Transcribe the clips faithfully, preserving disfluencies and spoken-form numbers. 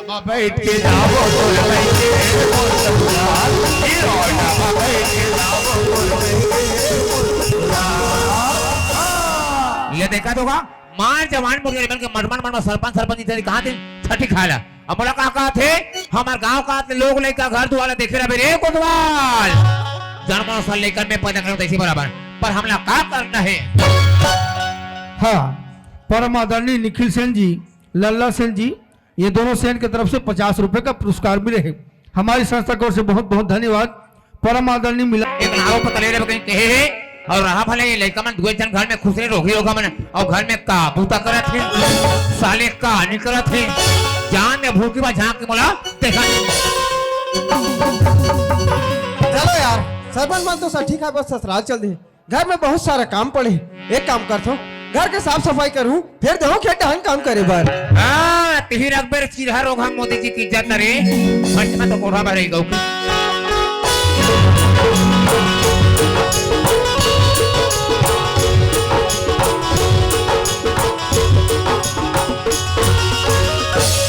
बैठ के जाओ, बोल बैठ के, बोल ससुराल, ये लौंडा बैठ के जाओ, बोल बैठ के, बोल ससुराल। ये देखा तो का? मार जवान मुर्गे मन के मटमन मन में सरपंच, सरपंच इत्यादि कहाँ थे? छठी खाला। अब मोला का कहा थे? हमार गांव का लोग लइका घर दुआर देखे रहे रे कोतवाल। जन्म साल लेकर मैं पैदा करूं तैसे बराबर। पर हमला का करना है? हाँ, परम आदरणीय निखिल सेन जी, लल्ला सेन जी, ये दोनों सेन की तरफ से पचास रुपए का पुरस्कार मिले है। हमारी संस्था की ओर से बहुत बहुत धन्यवाद। परम आदरणीय मिला एक नारो पता ले रहे कहीं कहे है। और रहा भले ये लड़का मन दुए जन घर में खुश रहे, रोगी रोगा मन, और घर में का बूता करत है, साले का नहीं करत है। जान में भूखी बा झांक के मोला देखा नहीं। चलो यार, सरपंच मन तो सब ठीक है, बस ससुराल चल दे। घर में बहुत सारा काम पड़े। एक काम करथो, घर के साफ सफाई करूं, फिर देहो खेत डहन काम करे बर। हाँ, तिही रख बेर चिरहा रोग हम मोदी जी की इज्जत रे। फट में तो कोढ़ा भरे गौ की।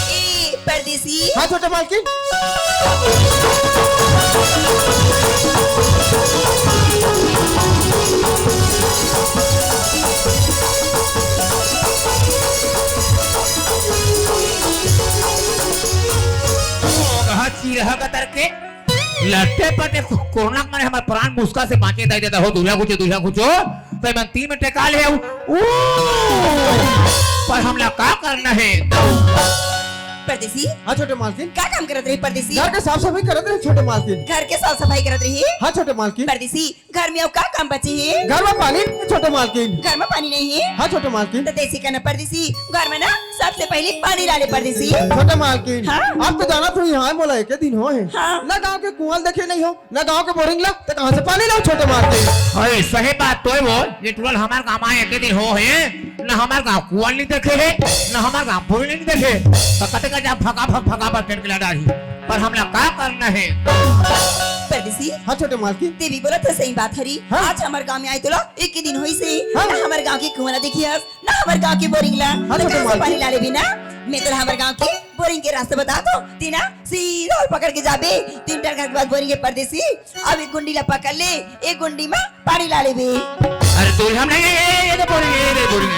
ए, परदेसी। हाँ, छोटे मालकिन। ओघा चिरहा कतर के लट्टे पटे को-, कोरोना के मारे हमार प्राण मुस्का से बाँचे दाई देता हो, दूल्हा कुछो, दूल्हा कुछो, तो मन तीन में टेका ले आऊ। ऊ, पर हमला का करना है? परदेसी? हाँ, छोटे मालकिन। का काम करत रही परदेसी? घर के साफ सफाई करत रही, छोटे मालकिन। घर के साफ सफाई करत रही? हाँ, छोटे मालकिन। परदेसी, घर में अउ का काम बचे हे? घर में पानी नहीं, छोटे मालकिन। घर में पानी नहीं है? हाँ, छोटे मालकिन। तो तैसे करना परदेसी, घर में ना सबसे पहले पानी ला ले परदेसी। छोटे मालकिन, हाँ? आप तो जानत हो, यहाँ मोला एके दिन हो है। हाँ। ना गाँव के कुआं देखे नहीं हो, ना गाँव के बोरिंग ला, तो कहाँ से पानी लाओ, छोटे मालकिन? अरे, सही बात तो है वो, ये टुरल हमार गाँव आए एके दिन हो है, ना हमार गाँव कुआं नहीं देखे है, ना हमार गाँव बोरिंग नहीं देखे, तो कते का जा भगा भग, भगा भग करके ला डाली। पर हमला का करना है? परदेसी? हाँ, छोटे मालकिन। देवी बोलत हे सही बात हरी। हाँ। आज हमर गाँव में आए तोला एक ही दिन होइस हे। हाँ। ना हमर गाँव के कुआं ला देखियस, ना हमर गाँव के बोरिंग ला। हाँ, तो छोटे कहाँ से मालकिन। पानी ला लेबी ना? मैं तोला हमर गाँव के बोरिंग के रास्ता बता दो। तीना सीधा और पकड़ के जाबे। तीन टन के बाद बोरिंग के परदेसी। अब एक गुंडी ला पकड़ ले, एक गुंडी में पानी ला लेबे। अरे तू हम नहीं, ये, ये, ये तो बोरिंग, ये, ये बोरिंग।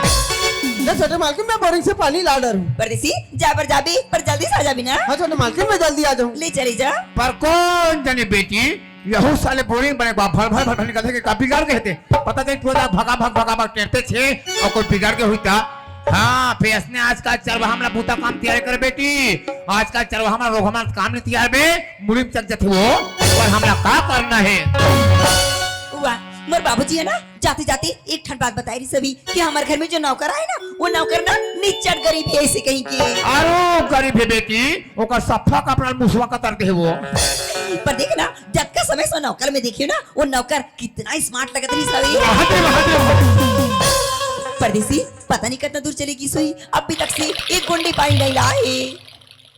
ना छोटे मालकिन, मैं बोरिंग से पानी ला डरूं। परदेसी, जा पर जाबे, पर जल्दी से आ जाबे ना। हाँ छोटे मालकिन, मैं जल्दी आ जाऊँ। ले चले जा। पर कौन जाने बेटी, यहू साले बोरिंग बने बा, भर, भर, भर, भर निकलथे के का बिगाड़ के हेते? पता नहीं, तू जा भगा, भग, भगा, भग, टेरते छे, और कोई बिगाड़ के हुई ता? हाँ, फेर असने आजकल चरवाहा मन ला बूता काम तियार कर बेटी। आजकल चरवाहा मन रोगहा मन काम नहीं तियार बे, मुड़ी में चक जथे वो। पर हमला का करना है? वाह, मोर बाबूजी है ना, जाते जाते एक ठन बात बताए रही सभी कि हमारे घर में जो नौकर आए ना, वो नौकर ना निच्चट गरीब है, ऐसे कहीं के। आरो गरीब है बेटी, ओकर सफा कपड़ा मुसवा कतर दे वो। पर देख ना, जतका समय से नौकर में देखियो ना, वो नौकर कितना स्मार्ट लगत रही सभी। वहाँ दे, वहाँ दे, वहाँ दे। परदेसी, पता नहीं कितना दूर चली गई सोई, अभी तक से एक गुंडी पानी नहीं लाए।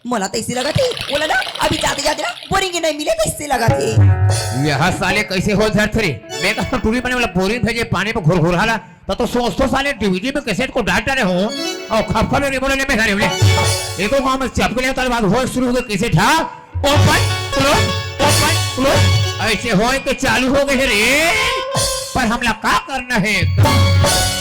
मोला तो ऐसे लगत हे, बोला ना, अभी जाते जाते ना बोरिंग ही नहीं मिले, तो इससे लगत हे। यह साले कैसे हो झरत रे? मैं तो टूरी बने वाला बोरिंग भेजे पानी में घुर घुर हाला, तो, तो सोच तो साले डीवीडी में कैसेट को डाल डाले हो, और खप खप रे बोले में घरे बोले। एको गांव में चपके ले तार बाद हो शुरू हो गए कैसेट, हाँ? ओपन, क्लोज, ओपन, क्लोज, ऐसे होए के चालू हो गए रे। पर हमला का करना है?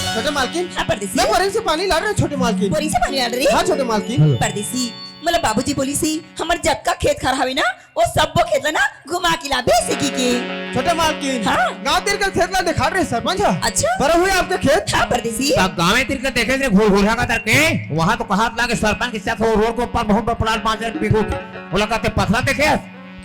छोटे मालकिन, हाँ, परदेसी। मैं बोरिंग से पानी ला रहा हूँ, छोटे मालकिन। बोरिंग से पानी ला रही? हाँ, छोटे मालकिन। परदेसी, मतलब बाबूजी बोली सी, हमर जतका खेत खार हवे ना, वो सब्बो खेत ला ना घुमा के लाबे सिकी के। छोटे मालकिन, हाँ? गांव तीर के खेत ला दिखा रहे सरपंच, हाँ? अच्छा। बड़ा हुए आपके खेत? हाँ, परदेसी। तो गांव तीर के देखे से घुर घुरा का तरके, वहाँ तो कहा लागे सरपंच के साथ वो रोड के ऊपर बहुत बड़ा प्लाट पाँच हजार बीघू, बोला कहते पथरा देखे,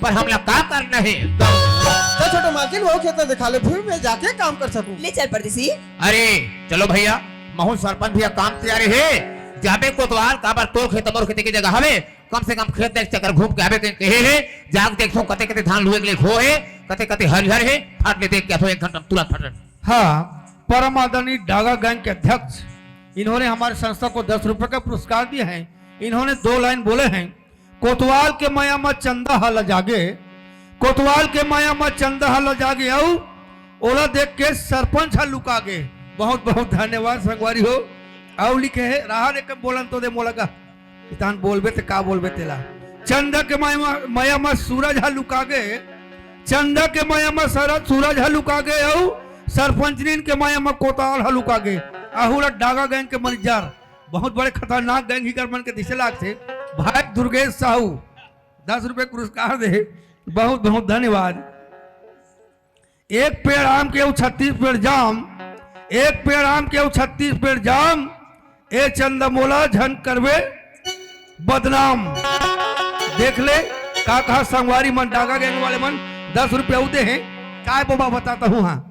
पर हमला का करना है? तो छोटे मालकिन, वो खेत ला दिखा ले, फिर मैं जाके काम कर सकूं। ले चल परदेसी। अरे चलो भैया, महू सरपंच भैया काम तियारे हे, जाबे कोतवाल, काबर तोर खेत मोर खेत के जगह हवे, कम से कम खेत देख चक्कर घूम के आबे कहीं कहे हे, जाके देखो कते कते धान लुए के लिए खो हे, कते कते हरिहर हे, फाट ले देख के आथो एक घंटा में तुरंत फट। हाँ, परम आदरणीय डागा गैंग के अध्यक्ष, इन्होंने हमारे संस्था को दस रुपए का पुरस्कार दिया है। इन्होंने दो लाइन बोले हैं, कोतवाल के मया म चंदा ह लजागे, कोतवाल के मया म चंदा ह लजागे, अउ ओला देख के सरपंच ह लुका गे। बहुत बहुत धन्यवाद संगवारी हो। अउ लिखे हे, राहर एक बोलन तो दे मोला गा। इतान बोलबे ते का बोलबे तेला। चंदा के मया म, मया म सूरज ह लुका गे, चंदा के मया म सरद सूरज ह लुका गे, अउ सरपंचनीन के मया म कोताल ह लुका गे। अहू ला डागा गैंग के मैनेजर, बहुत बड़े खतरनाक गैंग ही कर मन के दिसे लागथे, भाई दुर्गेश साहू, दस रुपये पुरस्कार दे, बहुत बहुत धन्यवाद। एक पेड़ आम के अउ छत्तीस पेड़ जाम, एक पेड़ आम के अउ छत्तीस पेड़ जाम, ए चंदा मोला झन करबे बदनाम। देख ले, का कहा संगवारी मन, डागा गैंग वाले मन दस रुपया अउ दे हैं। काय बोबा बताता हूँ, हाँ।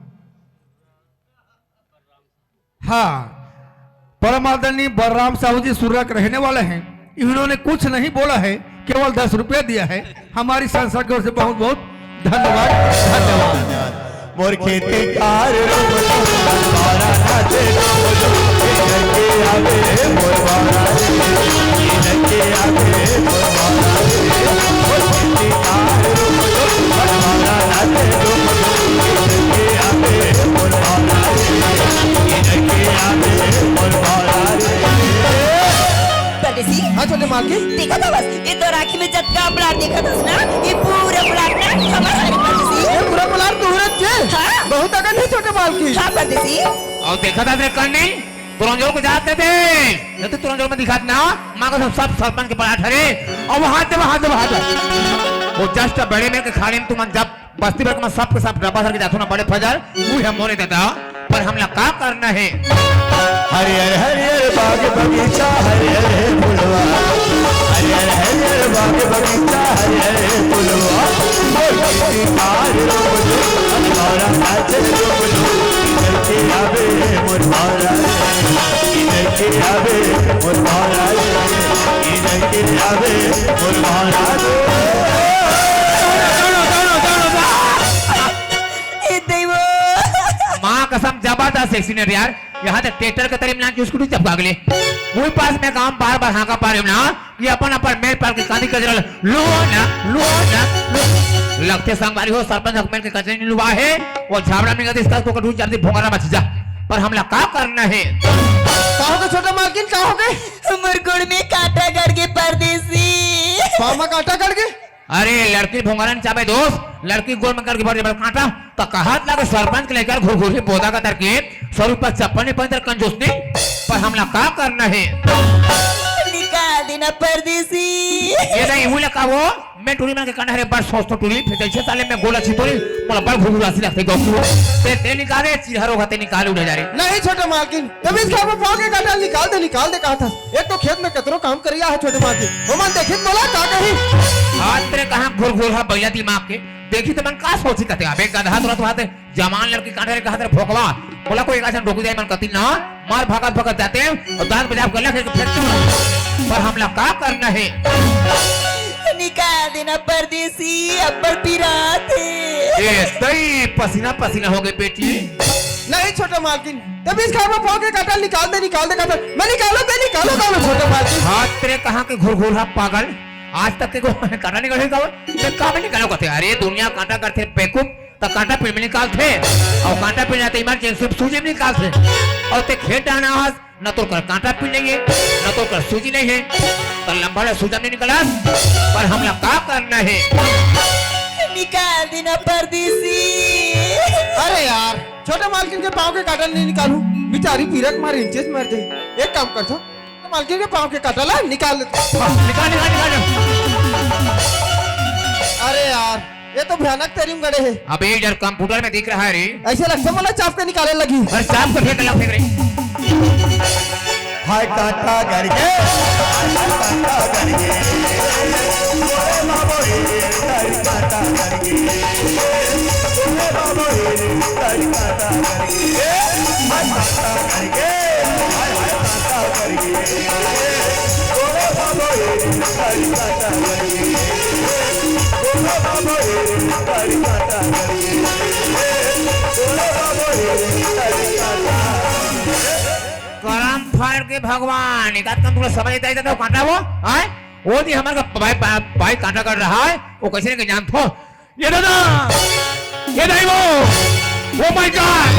हाँ, परम आदरणीय बलराम साहू जी सुर्रा के रहने वाले हैं। इन्होंने कुछ नहीं बोला है, केवल दस रुपया दिया है। हमारी संस्था की ओर से बहुत बहुत धन्यवाद, धन्यवाद। मोर खेती कार रूप रूप, बारा नाचे डूब डूब, के घर के आवे मोर बारा रे। के घर के आवे मोर बारा रे। मोर खेती कार रूप रूप, बारा नाचे डूब डूब, के घर के आवे मोर बारा रे। के घर के आवे मोर बारा रे। परदेसी। हाँ, छोटे मालकिन। देखा था बस, ये तो राखी में जतका प्लाट देखा था ना, ये पूरा प्लाट ना हमारा है परदेसी। ये पूरा प्लाट तुम्हारा जे? हाँ। बहुत अगन है छोटे मालकिन। हाँ, परदेसी। अउ देखा था तेरे कन्नी, तुरंजोर को जात देते। ये तो तुरंजोर में दिखात ना, माँ कसम सब सरपंच के प्लाट हरे। अउ वहाँ दे, वहाँ दे, वहाँ दे। वो just बड़े में के खाली में तुमन जब बस्ती भर के मैं सबके सब डब्बा धर के जाथों ना बड़े फजर, वो है मोरे दादा, पर हमला का करना है? हरियर हरियर बाग बगीचा, हरियर है फुलवा, हरियर हरियर बाग बगीचा, हरियर है फुलवा। मोर खेती कार रूप रूप, मोर बारा नाचे डूब डूब, के आवे मोर बारा रे, के आवे मोर बारा रे, के आवे मोर बारा रे। ए देवो। माँ कसम जबरदस्त एक्सीडेंट यार, यहाँ तक ट्रैक्टर के तरी में ना कि स्कूटी चपका गले। वही पास में गांव बार बार हाँका पा रहे हो ना कि अपन अपन मेल पाल के कांदी कजरल लो ना, लो ना, लो। लगथे संगवारी हो सरपंच हक मेल के कजरी नहीं लुआ है, वो झाबड़ा में गतिस कस को कटू जल्दी भोंगरा मच जा। पर हमला का करना है? का हो गए छोटा मालकिन, का हो गए? हमर गोड़ में कांटा गड़ गे परदेसी। पाँव में कांटा गड़ गे? अरे लड़की भोंगरा नहीं चाबे दोस्त, लड़की गोड़ में गड़ गे बड़े बड़े कांटा। त कहत लागे सरपंच के लेकर घुरघुरी बोदा का तरकीब सौ रुपया चप्पल नहीं पहनते कंजूस नहीं, पर हमला का करना है? निकाल देना परदेसी। ये नहीं हुआ का वो, मैं टूरी मन के कहना है बस सोच तो टूरी, फिर जैसे साले मैं गोला छिपोरी, बोला बड़ घुरघुरासी लगते गौ। ते, ते निकाले, चिरहर होगा ते निकाले उड़े जा रहे। नहीं छोटे मालकिन, तभी इसका वो पाँव के कांटा निकाल दे, निकाल दे कहा था। एक तो खेत में कतरो काम करिया है छोटे मालकिन, वो मन देखित बोला का कही। हाथ तेरे कहाँ घुरघुरा बैला दिमाग के, देखी तो मन का सोची कते, अबे गधा तुरंत हाथ जवान लड़की कांटे रे कहत रे भोकवा, बोला कोई एक ऐसा डोकू जाए मन कती ना, मार भगत भगत जाते हैं और दांत बजा के लख के फेंकते हैं। पर हमला का करना है? निकाल देना परदेसी, अब्बड़ पिरात है। ए, दई पसीना पसीना हो गए बेटी। नहीं छोटा मालकिन, तभी इसका मैं पाँव के कांटा निकाल दे, निकाल दे कांटा। मैं निकालो दे, निकालो कांटा छोटा मालकिन। हाथ तेरे कहाँ के घुरघुरा पागल, आज तक के को कांटा निकाले का? मैं का में निकालो कहते? अरे दुनिया कांटा करते बेवकूफ। त कांटा पिन में निकालथे, अउ कांटा पिन जाते इमरजेंसी में सूजी में निकालथे। अउ ते खेत डाहना हस, न तोर कर कांटा पिन नहीं है, न तोर कर सूजी नहीं है, त लंबा वाला सूजा में निकलस, पर हमला का करना है? निकाल देना परदेसी। अरे यार, छोटे मालकिन के पाँव के कांटा नहीं निकालू, बेचारी पीरक मारे इंचेस मर जाए। एक काम कर दो, तो मालकिन के पाँव के कांटा ला निकाल लेते। निकाल, निकाल, निकाल। अरे यार, ये तो भयानक तरीम गड़े है। अबे यार, कंप्यूटर में दिख रहा है रे। ऐसे लगता है मला चाप के निकाले लगी। अरे चाप को फेंक लग फेंक रे। हाय कांटा गड़ गे, हाय कांटा गड़ गे। अरे बाबा रे, हाय कांटा गड़ गे। अरे बाबा रे, हाय कांटा गड़ गे। हाय कांटा गड़ गे। करम फल के भगवान, एक आध कम तुमको समझ आता है तो कांटा वो, आए? वो नहीं हमारे का भाई, भाई, भाई कांटा कर रहा है, वो कैसे नहीं जानते हो? ये दादा, ये दाई वो, oh my God!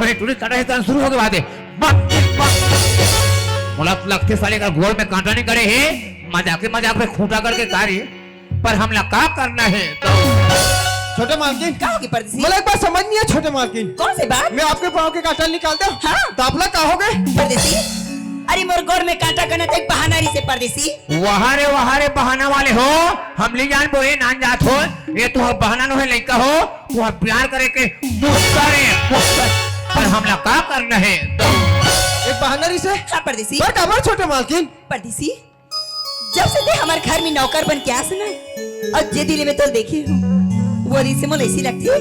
अरे टूरी कांटा है तो शुरू हो गए बातें। मत, मत। मोला लगथे साले का गोड़ में कांटा नहीं करे हे, मजाक मजाक में खूंटा करके का रे? पर हमला का करना है? छोटे मालकिन, का होगे परदेसी? मोला एक बात समझ नहीं है छोटे मालकिन। कौन से बात? मैं आपके पाँव के कांटा निकाल दे। हाँ। तो आपला का होगे? परदेसी, अरे मोर गोड़ में कांटा करना तो एक बहाना रहिसे परदेसी। वाह रे, वाह रे, बहाना वाले हो। हम ली जान बोए नान जात हो। ये तुहार बहाना नो है, लइका हो। तुहार प्यार करे के मुस्ता रे, मुस्ता। पर हमला का करना है? एक बहाना रहिसे। हाँ परदेसी। पर काबर छोटे मालकिन? परदेसी, जब से ते हमर घर में नौकर बन के आस ना, अउ जे दिन में तो देखे हूँ, वो दिन से मोला ऐसी लगथे,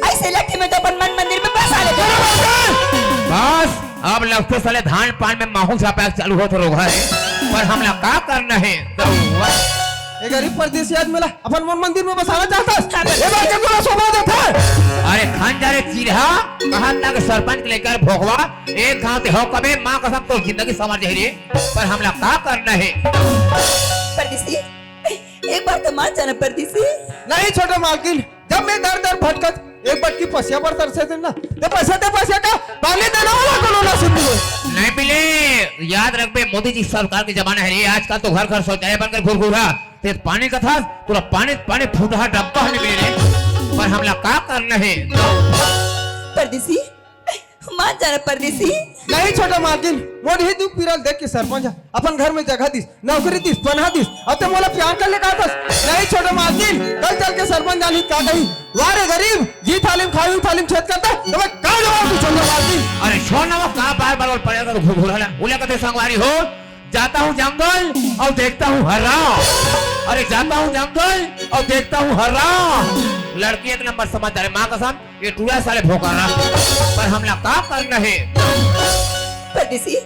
ऐसे लगथे मैं तो अपन मन मंदिर में बसा लेथों। बस, अब लगथे साले धान पान में माहू छापा चालू होत रोगहा है, पर हमला का करना है? ए गरीब परदेसी आदमी ला अपन मन मंदिर में बसाना चाहथस? हाँ, ए बात के तोला शोभा देथे? अरे खान जा रे चिरहा, कहा ना के सरपंच के लइका भोगवा, एक घाव ते हो कबे, माँ कसम तोर जिंदगी संवर जाही रे। पर हमला का करना है? परदेसी, एक बार तो मान जाना परदेसी। नहीं छोटे मालकिन, जब मैं दर दर भटकत एक बटकी पसिया बर तरसे थे ना, ते पसिया, ते पसिया का पानी देने वाला कोनो नसीब नहीं होय। नहीं मिले, याद रखबे, मोदी जी सरकार के जमाना है रे। आजकल तो घर घर शौचालय बनकर घुरघुरा, ते पानी कथस, तोला पानी, पानी फुटहा डब्बा नहीं मिले रे। पर हमला का करना है? परदेसी, मान जाना परदेसी। नहीं छोटे मालकिन, मोर ही दुख पीरा ल देख के सरपंच ह अपन घर में जगह दिस, नौकरी दिस, पनहा दिस, अब ते मोला प्यार कर ले का दस? नहीं छोटे मालकिन, कल चल के सरपंच जानी का कही, "वाह रे गरीब, जी थाली म खाई, थाली म छेद करता, तो मैं का जवाब दूं छोटे मालकिन?" अरे छोड़ ना, वो का बार बार और पड़ेगा तो घुघुराला। उला कथे संगवारी हो, जाता हूँ जंगल और देखता हूँ हर्रा। अरे जाता हूँ जंगल और देखता हूँ हर्रा। लड़की एक नंबर समझदार है, माँ कसम, ये टूरा साले भोकारा। पर हमला का करना है? परदेसी,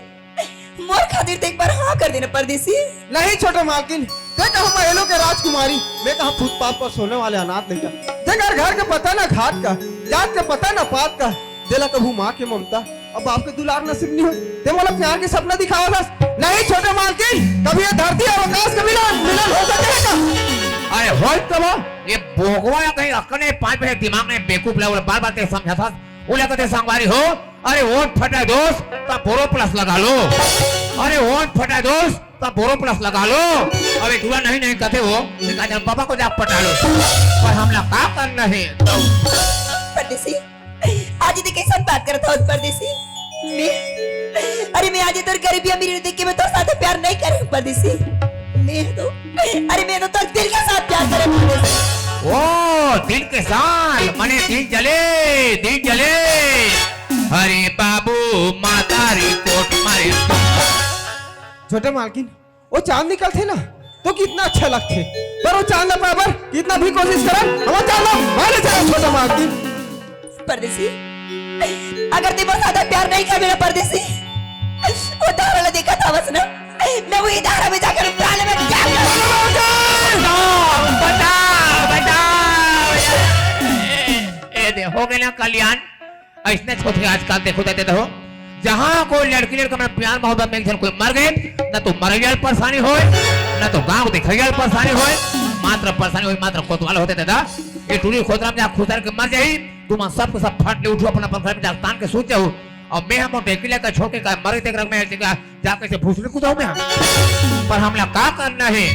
मोर खातिर ते एक बार हाँ कर देना परदेसी। नहीं छोटे मालकिन, ते कहाँ महलों के राजकुमारी, मैं कहाँ फुटपाथ पर सोने वाले अनाथ लइका। ते घर, घर के पता ना घाट का, जात के पता ना पात का, तेला कभू माँ के ममता अउ बाप के दुलार नसीब नहीं हो। ते मोला प्यार के सपना दिखावत हस। नहीं छोटे मालकिन, कभी ये धरती अउ आकाश के मिलन, मिलन हो सके का? अरे होय तब, ये भोगवा या कहीं अक्कल नहीं, पाँच बजे दिमाग नहीं, बेवकूफ ला, बार बार ते समझाथस। उला कथे संगवारी हो, अरे ओंठ फटा दोस्त, ता बोरो प्लस लगा लो। अरे ओंठ फटा दोस्त, ता बोरो प्लस लगा लो। अबे टूरा नहीं नहीं कथे हो, ते का जन पापा को जा पटा लो। पर हमला का करना है? परदेसी, आज ये कैसन बात करत हस परदेसी? मैं, अरे मैं आज ये तोर गरीबी अमीरी देख के मैं तोर साथ प्यार नहीं करे हूँ परदेसी। मैं तो, अरे मैं तो तोर दिल के साथ प्यार करे हूँ परदेसी। ओ, दिल के साथ, मने दिल जले, दिल जले। अरे बाबू, माता री कोट मारे। छोटे मालकिन, वो चांद निकलथे ना, तो कितना अच्छा लगथे, पर वो चांद ला पाए बर कितना भी कोशिश करन, हमर चांद ला मारे जाए छोटे मालकिन। परदेसी, अगर ते मोर साथ प्यार नहीं करबे ना परदेसी, वो तारा ला देखत हवस ना, मैं वही तारा में जाकर प्राण में त्याग कर दूंगा। बताओ, बताओ, बताओ। ए, ए, दे, हो गए ना कल्याण। अइसने होथे आजकल, देखो त, देखो, जहाँ कोई लड़की लड़का मन प्यार मोहब्बत में एक झन कोई मर गए, न तो मरइया ल परेशानी होय, न तो गांव देखइया ल परेशानी होय, मात्र परेशानी होय, मात्र कोतवाल होथे दादा। ये टूरी खोदरा में जा खुसर के मर जाही, तुमन सब के सब फट ले उठो, अपन अपन घर में जा तान के सूत जाहू। अउ मैं हमर डेकी लइका छोड़ के का मरे तेकरा में एक जगह जाके से भूसड़ी कुदाहूं मैं? पर हमला का करना है?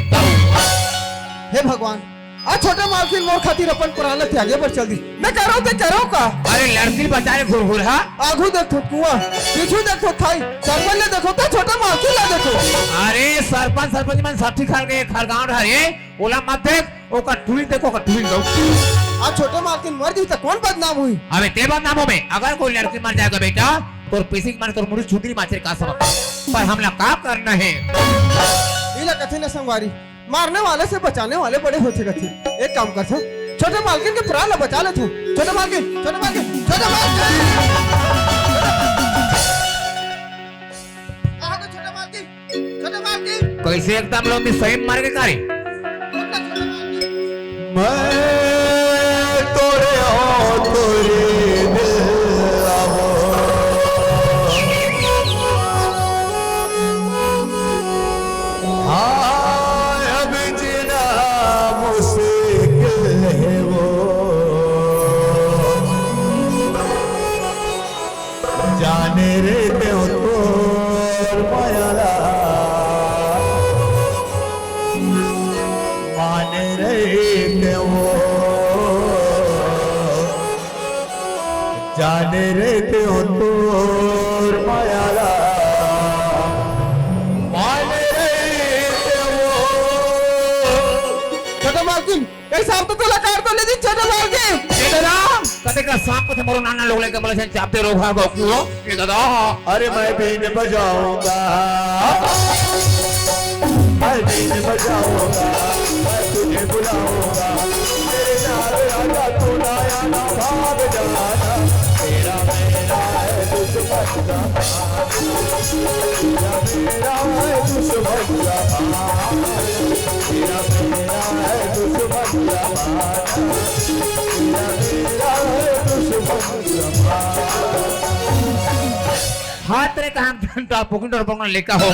हे भगवान, आज छोटे मालकिन मोर खातिर अपन प्राण ला त्यागे बर चल दिस। मैं करो ते करो का? अरे लड़की बचा रे घुरघुरहा। आगू देखो कुआं, पीछू देखो खाई, सरपंच ला देखो त छोटे मालकिन ला देखो। अरे सरपंच, सरपंच मन साठी खाल के खरगांव रहा रे, ओला मत देख, ओकर टूरी देखो, ओकर टूरी देखो। आज छोटे मालकिन मर जही त कौन बदनाम होही? अबे ते बदनाम होबे, अगर कोई लड़की मर जाएगा बेटा, तोर पीसी के मारे तोर मुड़ी चुंदरी माचर का सबक। पर हमला का करना है? इला कथे न संगवारी, मारने वाले से बचाने वाले बड़े होथे कथे। एक काम करथों, छोटे मालकिन के प्राण ला बचा लेथों। छोटे मालकिन, छोटे मालकिन, छोटे मालकिन। आ तो छोटे मालकिन, छोटे मालकिन। कैसे एकदम लंबी सही मार के कारी? छोटे मालकिन। मैं तोरे हो तोरे दिल आवो। हाय, अब जीना मुश्किल है वो। जाने रे ते तोर माया ला रहितेंव, जाने रहितेंव तोर माया ला, माने रहितेंव। छोटे मालकिन, कई सांप तो तोला काट तो नहीं दी, छोटे मालकिन। ए दादा, कते का सांप कथे मोरो नाना लोग लेके बोले से चापते रोग हा गो क्यों? ए दादा। अरे मैं बीन बजाऊंगा, मैं बीन बजाऊंगा, मैं तुझे बुलाऊंगा। मेरे नाल राजा तू ना आना, भाग जाना। तेरा मेरा है दुश्मन जमाना, तेरा मेरा है दुश्मन जमाना, तेरा मेरा है दुश्मन जमाना, तेरा मेरा है दुश्मन जमाना। हाथ रे काम धंधा पुकिन डर पकड़ लेका हो।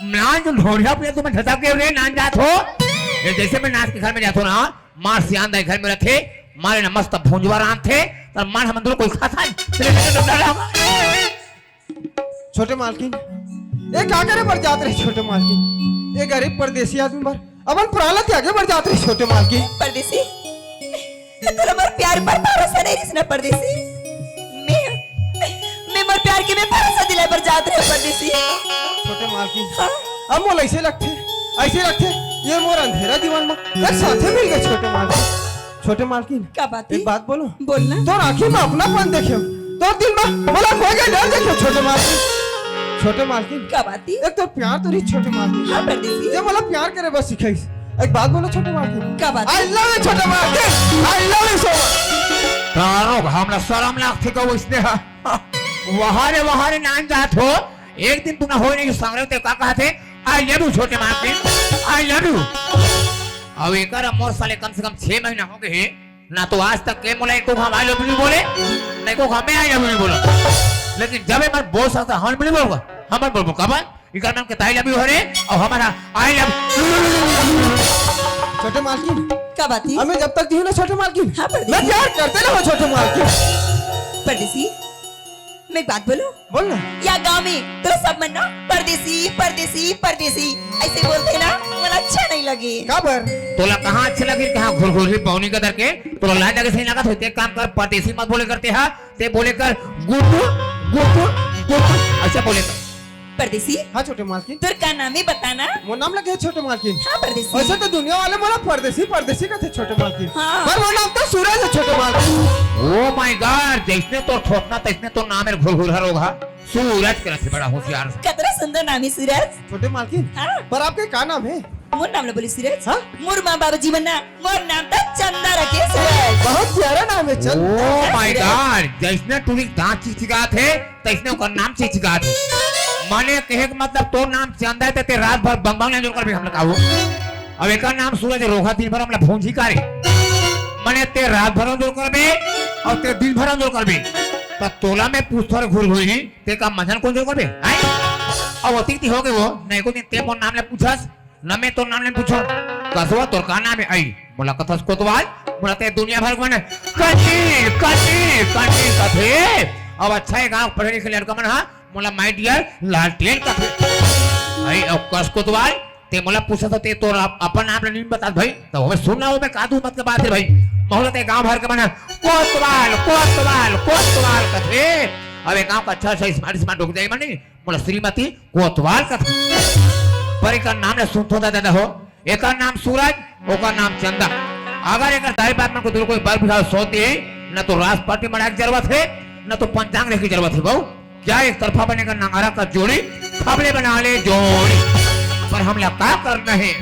नान जो ढोढ़िया पे तुम्हें धसा के रे नान जात हो। ये जैसे मैं नाच के घर में जात हो ना, मार सियान दाई घर में रखे, मारे ना मस्त भुंजवा रांध थे, तर मार हम अंदर कोई खाता नहीं। तेरे को तो डर लगा। छोटे मालकिन, ये का करे बर जात रहे छोटे मालकिन? ये गरीब परदेसी आदमी बर अपन प्राण ला त्यागे बर जात रहे छोटे मालकिन। परदेसी, तोला मोर प्यार पर भरोसा नहीं रिस ना परदेसी। मैं, मैं मोर प्यार के मैं भरोसा दिलाए बर जात रहे परदेसी। छोटे मालकिन, हाँ? अब मोला ऐसे लगथे, ऐसे लगथे, ये मोर अंधेरा दीवान में एक साथी मिल गए छोटे मालकिन। छोटे मालकिन, का बात एक है? बात बोलो। बोलना। तोर आँखी में अपनापन देखे, तोर दिल में मोला कोई के डर देखे छोटे मालकिन। छोटे मालकिन, का बात है? एक तो प्यार तो रही छोटे मालकिन। हाँ, परदेसी। ये मोला प्यार करे बस सिखाइस। एक बात बोलो छोटे मालकिन। का बात? I love you छोटे मालकिन। I love you so much। तारो हमला शरम लागथे का वैसने हा। वहारे वहारे नान जात हो। एक दिन तुमने होय नहीं सांग रहे ते का कहते? I love you छोटे मालकिन। I love you। अब एकर मोर साले कम से कम छह महीना हो गए हे। ना तो आज तक के मोला एको घाम I love you नहीं बोले, ना एको घाम मैं I love you नहीं बोला। लेकिन जब मैं बोल सकता, हम नहीं बोलूंगा, हम बोलबो कब? इकर नाम के ताई love you हरे, और हमारा I love। छोटे मालकिन, का बात है? हमें जब तक जीव ना छोटे मालकिन, हाँ, परदेसी। मैं प्यार करते रहो छोटे मालकिन। परदेसी, मैं एक बात बोलूं? बोल ना। या गांव में तो सब मन ना परदेसी, परदेसी, परदेसी ऐसे बोलते ना, मोला अच्छा नहीं लगे। का बर? तोला कहाँ अच्छा लगे, कहाँ घुरघुरी पौनी का दर के? तोला लाज लगे सही लागत होते, एक काम कर, परदेसी मत बोले करते हा, ते बोले कर गुड्डू, गुड्डू, गुड्डू, ऐसा बोले कर। परदेसी? हाँ, छोटे मालकिन। तोर का नाम है, बताना। मोर नाम लगे है छोटे मालकिन। हाँ, परदेसी। वैसे तो दुनिया वाले मोला परदेसी, परदेसी कहते छोटे मालकिन। हाँ। पर मोर नाम तो सूरज है छोटे मालकिन। Oh my God, जैसने तोर थोथना, तैसने तोर नाम है घुरघुर हरोगा। सूरज के रथे बड़ा होशियार से। कतरा सुंदर नाम है सूरज। छोटे मालकिन। हाँ। पर आपके का नाम है? मोर नाम ला बोली सूरज। हाँ? मोर माँ बाबूजी मन ना मोर नाम तो चंदा रखे सूरज। बहुत प्यारा नाम है चंदा। Oh my God, जैसने टूरी दांत चिकचिकात है, तैसने ओकर नाम चिकचिकात है। माने कहे के मतलब तोर नाम चंदा है, ते, ते रात भर बंग बंग ले जोर करबे हमला काबू। अब एकर नाम सूरज रोहा दिन भर हमला भूंजी कारे। माने ते रात भर जोर करबे और ते दिन भर जोर करबे। त तोला मैं पूछथों रे घुरघुरी, ते का मझन कोन जोर करबे? हैं? अब अतिक ती हो गए वो, नहीं को दिन ते मोर नाम ले पूछस, न मैं तोर नाम ले पूछो, कसवा तोर का नाम है? आई, मोला कथस कोतवाल, मोला ते दुनिया भर के मन कंटील, कंटील, कंटील कथे। अब अच्छा है गांव पढ़े लिखे लड़का मन हा, मोला my dear लालटेन कथे। आई, अब कस कोतवाल, ते मोला पूछत हो, ते तोर अप-, अपन नाम ले नहीं बतात भाई, तो हमें सुनना हो, मैं का दू मत के बात है भाई। मोला ते गांव भर के मन हा, कोतवाल, कोतवाल, कोतवाल कथे। अब एक गांव का अच्छा अच्छा smart smart हो जाए मनी, मोला श्रीमती कोतवाल कथे। पर एकर नाम ले सुनथो दादा हो, एकर नाम सूरज, ओकर नाम चंदा। अगर एकर दाई बाप मन को दूर कोई बर बिहाव सोच दिए, न तो रास पार्टी मनाए के जरूरत है, न तो पंचांग रखे के जरूरत है। बहू, क्या एक तरफा बनेगा नंगारा का जोड़ी, खबले बना ले जोड़ी। पर हमला का करना है?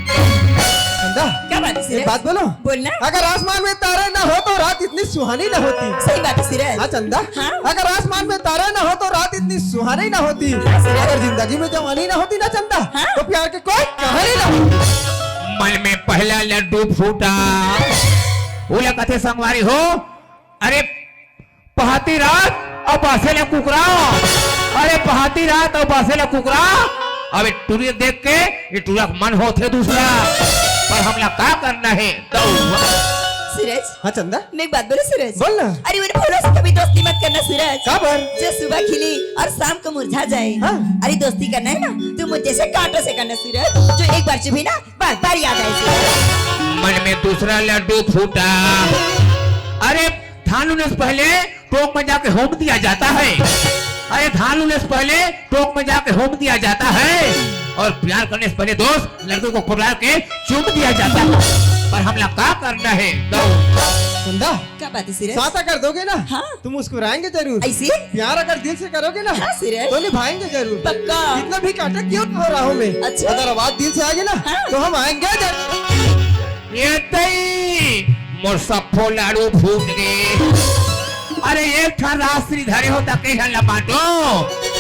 चंदा, क्या बात है एक सूरज? बात बोलो। बोलना। अगर आसमान में तारे ना हो तो रात इतनी सुहानी ना होती। सही बात है सूरज। हाँ चंदा। हाँ। अगर आसमान में तारे ना हो तो रात इतनी सुहानी ना होती। हाँ, सूरज। अगर जिंदगी में जवानी ना होती ना चंदा, हाँ। तो प्यार की कोई कहानी ना होती। मन में पहला लड्डू फूटा, ओला कथे संगवारी हो, अरे पहाती रात अउ बासे ला कुकरा, अरे पहाती रात अउ बासे ला कुकरा, अब ये टुरी देख के ये टुरा के मन होथे दूसरा, पर हमला का करना है? दउआ। सूरज, हाँ चंदा। मैं एक बात बोलूं सूरज? बोल ना। अरे उन भोला से कभी दोस्ती मत करना सूरज। का बर? जो सुबह खिली और शाम को मुरझा जाए। हाँ। अरे दोस्ती करना है ना तो मुझ जैसे कांटों से करना सूरज, जो एक बार चुभी ना बार बार याद आए सूरज। मन में दूसरा लड्डू फूटा। अरे, धान होने से पहले टोंक में जाके होम दिया जाता है। अरे, धान होने से पहले टोंक में जाके होम दिया जाता है, और प्यार करने से पहले दोस्त लड़के को कुर्रा के चूम दिया जाता है। पर हमला का करना है? चंदा, क्या बात है सिरज? साता कर दोगे ना? हाँ। तो मुस्कुराएंगे जरूर। ऐसे? प्यार अगर दिल से करोगे ना, हाँ, सिरज। तो निभाएंगे जरूर। पक्का। कितना भी कांटा क्यों ना हो राहों में, अच्छा। अगर आवाज दिल से आएगी ना, हाँ। तो हम आएंगे जरूर। ये तई मोर सफो लाड़ू फूट गे। अरे, एक ठन राशि धरे हो त के झन ला बांटो।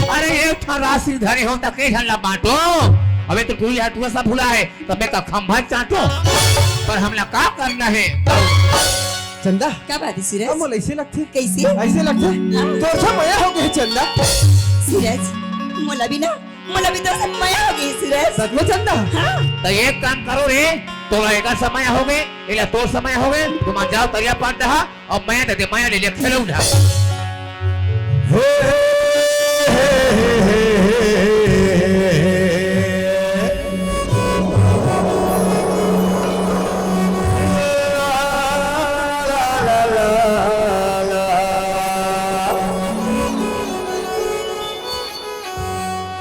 अरे, एक ठन राशि धरे हो त के झन ला बांटो। अबे तो टूरी हटुआ सब भुला है। तबे का खंभा चाटो, पर हमला का करना है? चंदा, क्या बात है सिरज? अब मोला ऐसे लगथे। कैसे? ऐसे लगथे। हाँ। तोर से मया हो गए चंदा। सिरज, मोला भी ना, मोला भी तोर से मया हो गए सिरज। सच में चंदा? हाँ। तो एक काम करो रे, तोला एकर से मया हो गए, एला तोर से मया हो गए, तुम जाओ तरिया पार दहा, अब मया दे दे, मया ले ले, खेलो उठा।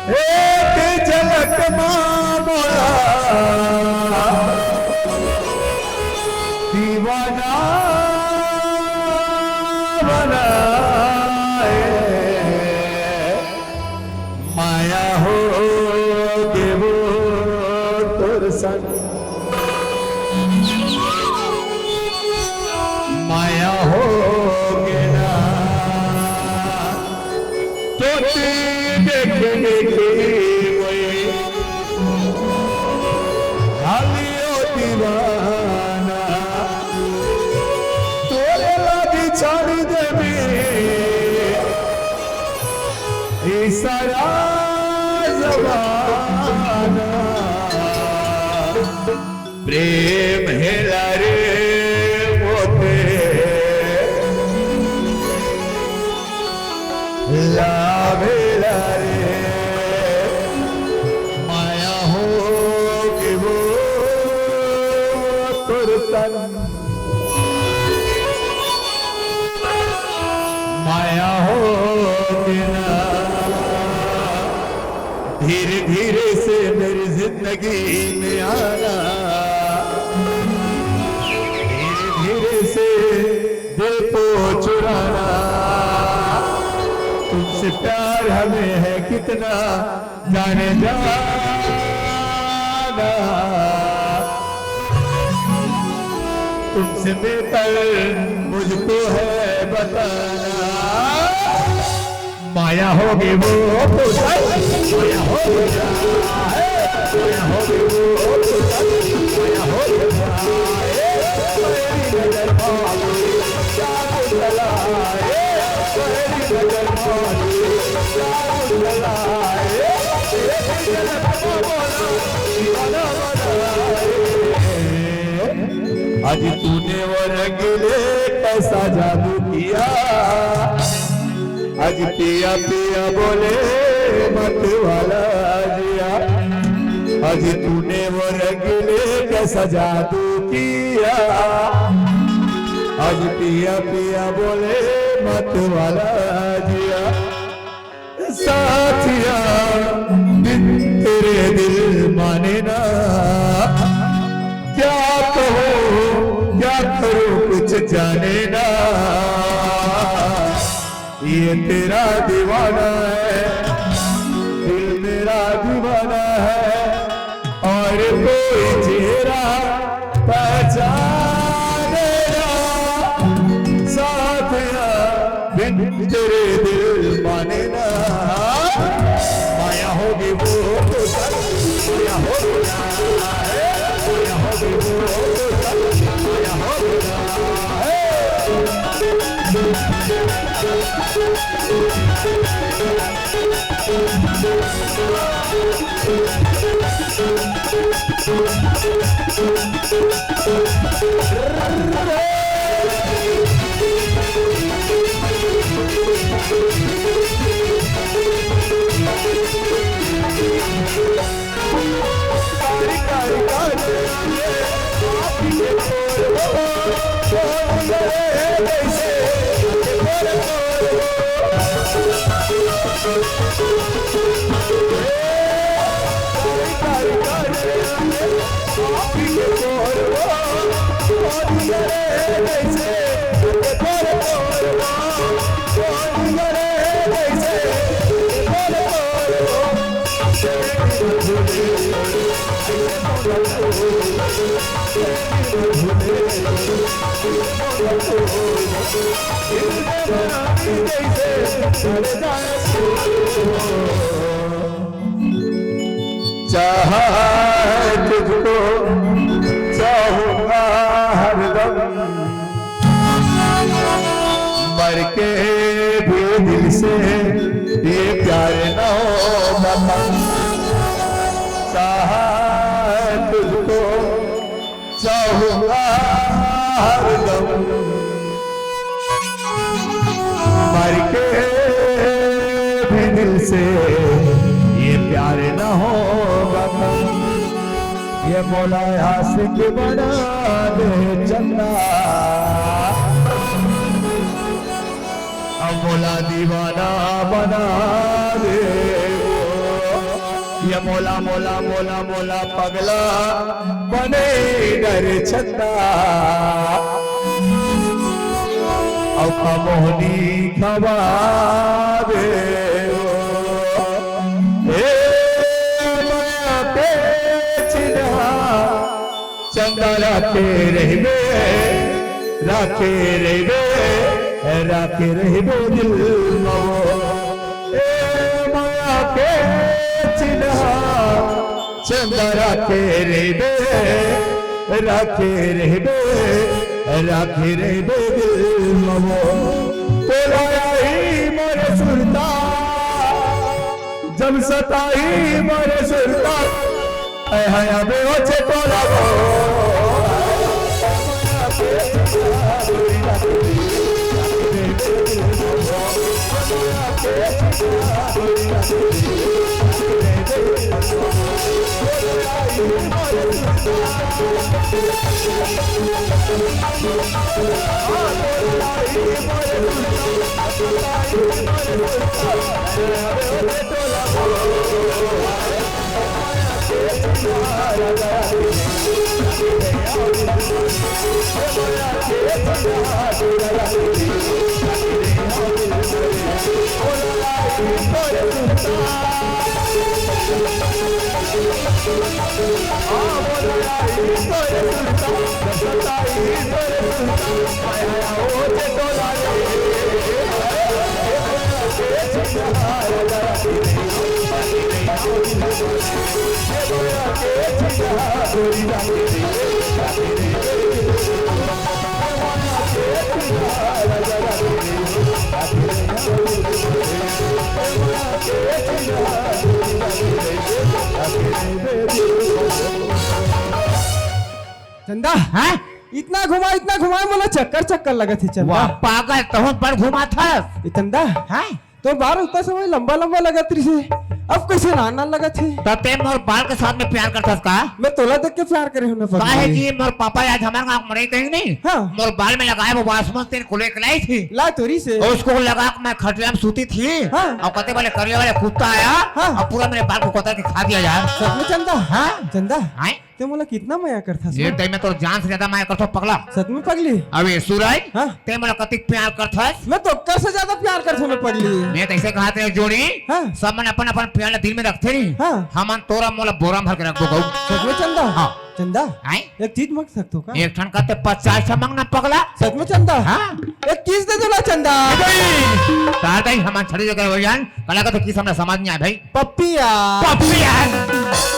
एक झलक मा मोला दीवाना बनाए, माया हो गे वो तोर संग, माया हो गे ना। तोते देखे देखे मोए हालियो दीवाना, तोरे लागी छाड़ देबे ई सारा जमाना। प्रेम हेला रे मोते लाभेला रे, माया हो गे वो तोर तन, माया हो गे ना। धीरे धीरे से मेरी जिंदगी में आना, धीरे धीरे से दिल को चुराना। तुमसे प्यार हमें है कितना, जाने जाना, तुमसे बेहतर मुझको है बताना। माया हो गे वो तोर तन, माया हो गे ना, माया हो गे वो तोर तन, माया हो गे ना, ए, मेरी नजर मार, जादू चला, ए, मेरी नजर मार, जादू चला, ए, मेरी नजर मार, दीवाना बना, ए। आज तूने वो रंग ले कैसा जादू किया, आज पिया पिया बोले मत वाला जिया, आज तूने वो रंग ले कैसा जादू किया, आज पिया पिया बोले मत वाला जिया। साथिया, बिन तेरे दिल माने ना, क्या कहूँ क्या करूँ कुछ जाने ना। ये तेरा दीवाना है, दिल मेरा दीवाना है, और कोई चेहरा पहचाने ना। साथिया, बिन तेरे दिल माने ना। माया हो गे वो तोर तन, माया हो गे ना, माया हो गे वो तोर तन, माया हो गे ना। चाहा तुझको, चाहूंगा हरदम, मर के भी दिल से ये प्यार न होगा कम। चाहा तुझको, चाहूंगा हरदम, मर के भी दिल से ये प्यार न होगा कम। ये मोला आशिक बना दे चंदा, अब मोला दीवाना बना दे। ये मोला, मोला, मोला, मोला पगला बने डर छता, अब का मोहनी खवा दे। ए माया के चिन्हा, चंदा राखे रहिबे, राखे रहिबे, राखे रहिबे दिल म वो। ए माया के चिन्हा, चंदा राखे रहिबे, राखे रहिबे, राखे रहिबे दिल म वो। तोला आही मोर सुरता, जब सताही मोर सुरता, ऐ हाय अबे ओ छे तोला वो। चंदा, हैं? इतना घुमा, इतना घुमा, मोला चक्कर चक्कर लगत हे चंदा। वाह, पागल, तहूँ बड़ घुमाथस। ए चंदा, हैं? तोर बाल उतना समय लंबा लंबा लगत रहिसे, अब कइसे नान नान लगत हे? त तें मोर बाल के साथ में प्यार करथस का? मैं तोला देख के प्यार करे हूँ ना पगली। काहे कि मोर पापा आज हमर गाँव मड़ई कहीं नहीं? हाँ। मोर बाल में लगाए वो वासमन तेल को लेके लाई थी। ला तोरी से। और उसको लगा के मैं खटिया में सूती थी। हाँ। और कते वाले करिया वाले कुत्ता आया। हाँ। और पूरा मेरे बाल को कतर के खा दिया यार। सच में चंदा? हाँ। चंदा? हैं? तें मोला कितना मया करथस ये ना? टाइम में तो जान से ज्यादा मया करथो पगला। सच में पगली? अबे सुरज, हाँ। तें मोला कतिक प्यार करथस? मैं तो ओकर से ज्यादा प्यार करथो ना पगली। मैं तो ऐसे कहा थे जोड़ी, हाँ। सब मन अपन अपन प्यार ला दिल में रखथे नहीं। हाँ। हमन तोर मोला बोरा में भर के रखबो गऊ। सच में चंदा? हाँ। चंदा? हैं? एक चीज मांग सकथो का? एक ठन का ते पचास ठन मांगना पगला। सच में चंदा? हाँ। एक kiss दे दो ना चंदा। ए भाई, तार दाई हमन छड़ी जगह हो जान, कला का तो kiss हमला समझ नहीं आए भाई। पप्पी यार। पप्पी यार।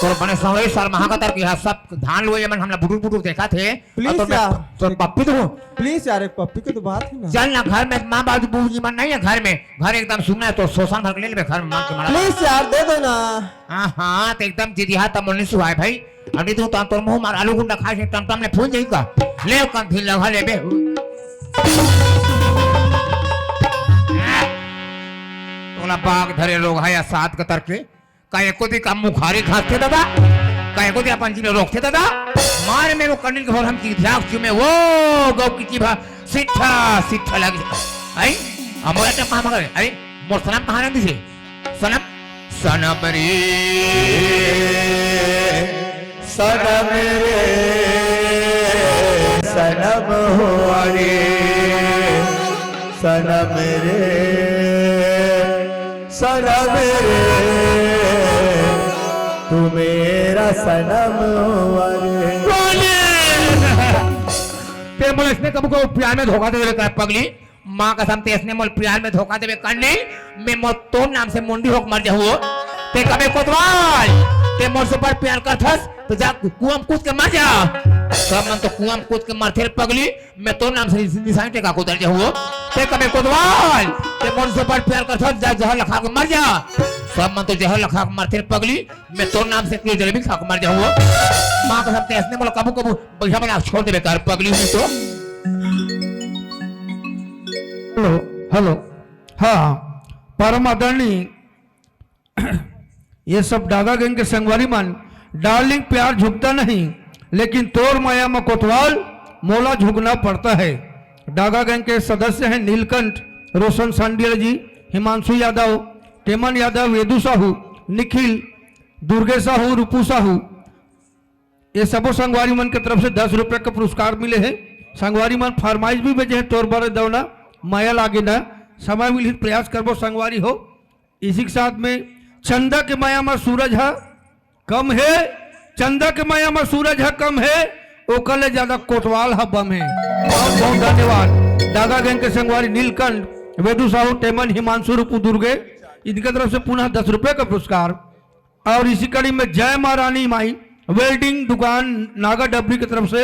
तोर बने सौरे सर महाकतर की हा सब धान लुए मन हमला बुटुर बुटुर देखा थे। Please और तोर यार। तोर पप्पी तो हूँ। Please यार, एक पप्पी की तो बात है ना। चल ना घर में, माँ बाबू बूजी मन नहीं है घर में। घर एकदम सुन्ना है, तो शोषण घर ले ले घर में मांग के मरा। Please यार, दे दो ना। हाँ, हाँ, तो एकदम जिदिहा तब मोल नहीं सुहाए भाई। अभी तो तोर मुंह मार आलू गुंडा खाए से टमटम ले फूल जाई का। ले कंधी लगा ले बे। तोला बाग धरे लोग है या सात के तरके। का एको दी का मुखारी खाथे दादा? का एको दी अपन जी में रोकथे दादा? मार में वो कंडिल के भर हम की ध्याक चुमे वो गौ की जीभा सिट्ठा सिट्ठा लग। आई, अमोला तो कहाँ मगर, आई, मोर सनम कहाँ रंदी से? सनम, सनम रे, सनम रे, सनम हुआ रे, सनम रे, सनम रे, तू मेरा सनम हुआ रे। ते मोला इसने कबू को प्यार में धोखा दे देवे का पगली? माँ कसम, ते इसने मोल प्यार में धोखा देवे कंडिल, मैं मोर तोर नाम से मुंडी होक मर जाहूँ। ते कबे कोतवाल, ते मोर से बड़ प्यार करथस, तो जा कुआं में कूद के मर जा। सब मन तो कुआं में कूद के मरथे रे पगली, मैं तोर नाम से निशानी टेका के उतर जाहूँ। ते कबे कोतवाल, ते मोर से बड़ प्यार करथस, जा जहर लखा के मर जा। सब मन तो जहर लखा के मरथे रे पगली, मैं तोर नाम से एक किलो जलेबी खा के मर जाहूँ। माँ कसम, ते इसने मोला कबू कबू पैसा बना छोड़ देवे कर पगली हूँ तो। Hello, hello. हाँ, परम आदरणीय, ये सब डागा गैंग के संगवारी मन, डार्लिंग प्यार झुकता नहीं, लेकिन तोर माया में कोतवाल मोला झुकना पड़ता है। डागा गैंग के सदस्य हैं नीलकंठ, रोशन सांडिया जी, हिमांशु यादव, टेमन यादव, वेदु साहू, निखिल, दुर्गे साहू, रूपू साहू, ये सबो संगवारी मन के तरफ से दस रुपया का पुरस्कार मिले हे। संगवारी मन फरमाइश भी भेजे हे, तोर बरे दवना, माया लागे ना, समय मिलही त प्रयास करबो संगवारी हो। इसी के साथ में चंदा के माया मा सूरज हा कम हे, चंदा के माया मा सूरज हा कम हे, ओकर ले ज्यादा कोतवाल हा बम हे। बहुत बहुत धन्यवाद डागा गैंग के संगवारी नीलकंठ, वेदु साहू, टेमन, हिमांशु, रूपू, दुर्गे, इनके तरफ से पुनः दस रुपये का पुरस्कार। और इसी कड़ी में जय माँ रानी माई वेल्डिंग दुकान नागा डबरी की तरफ से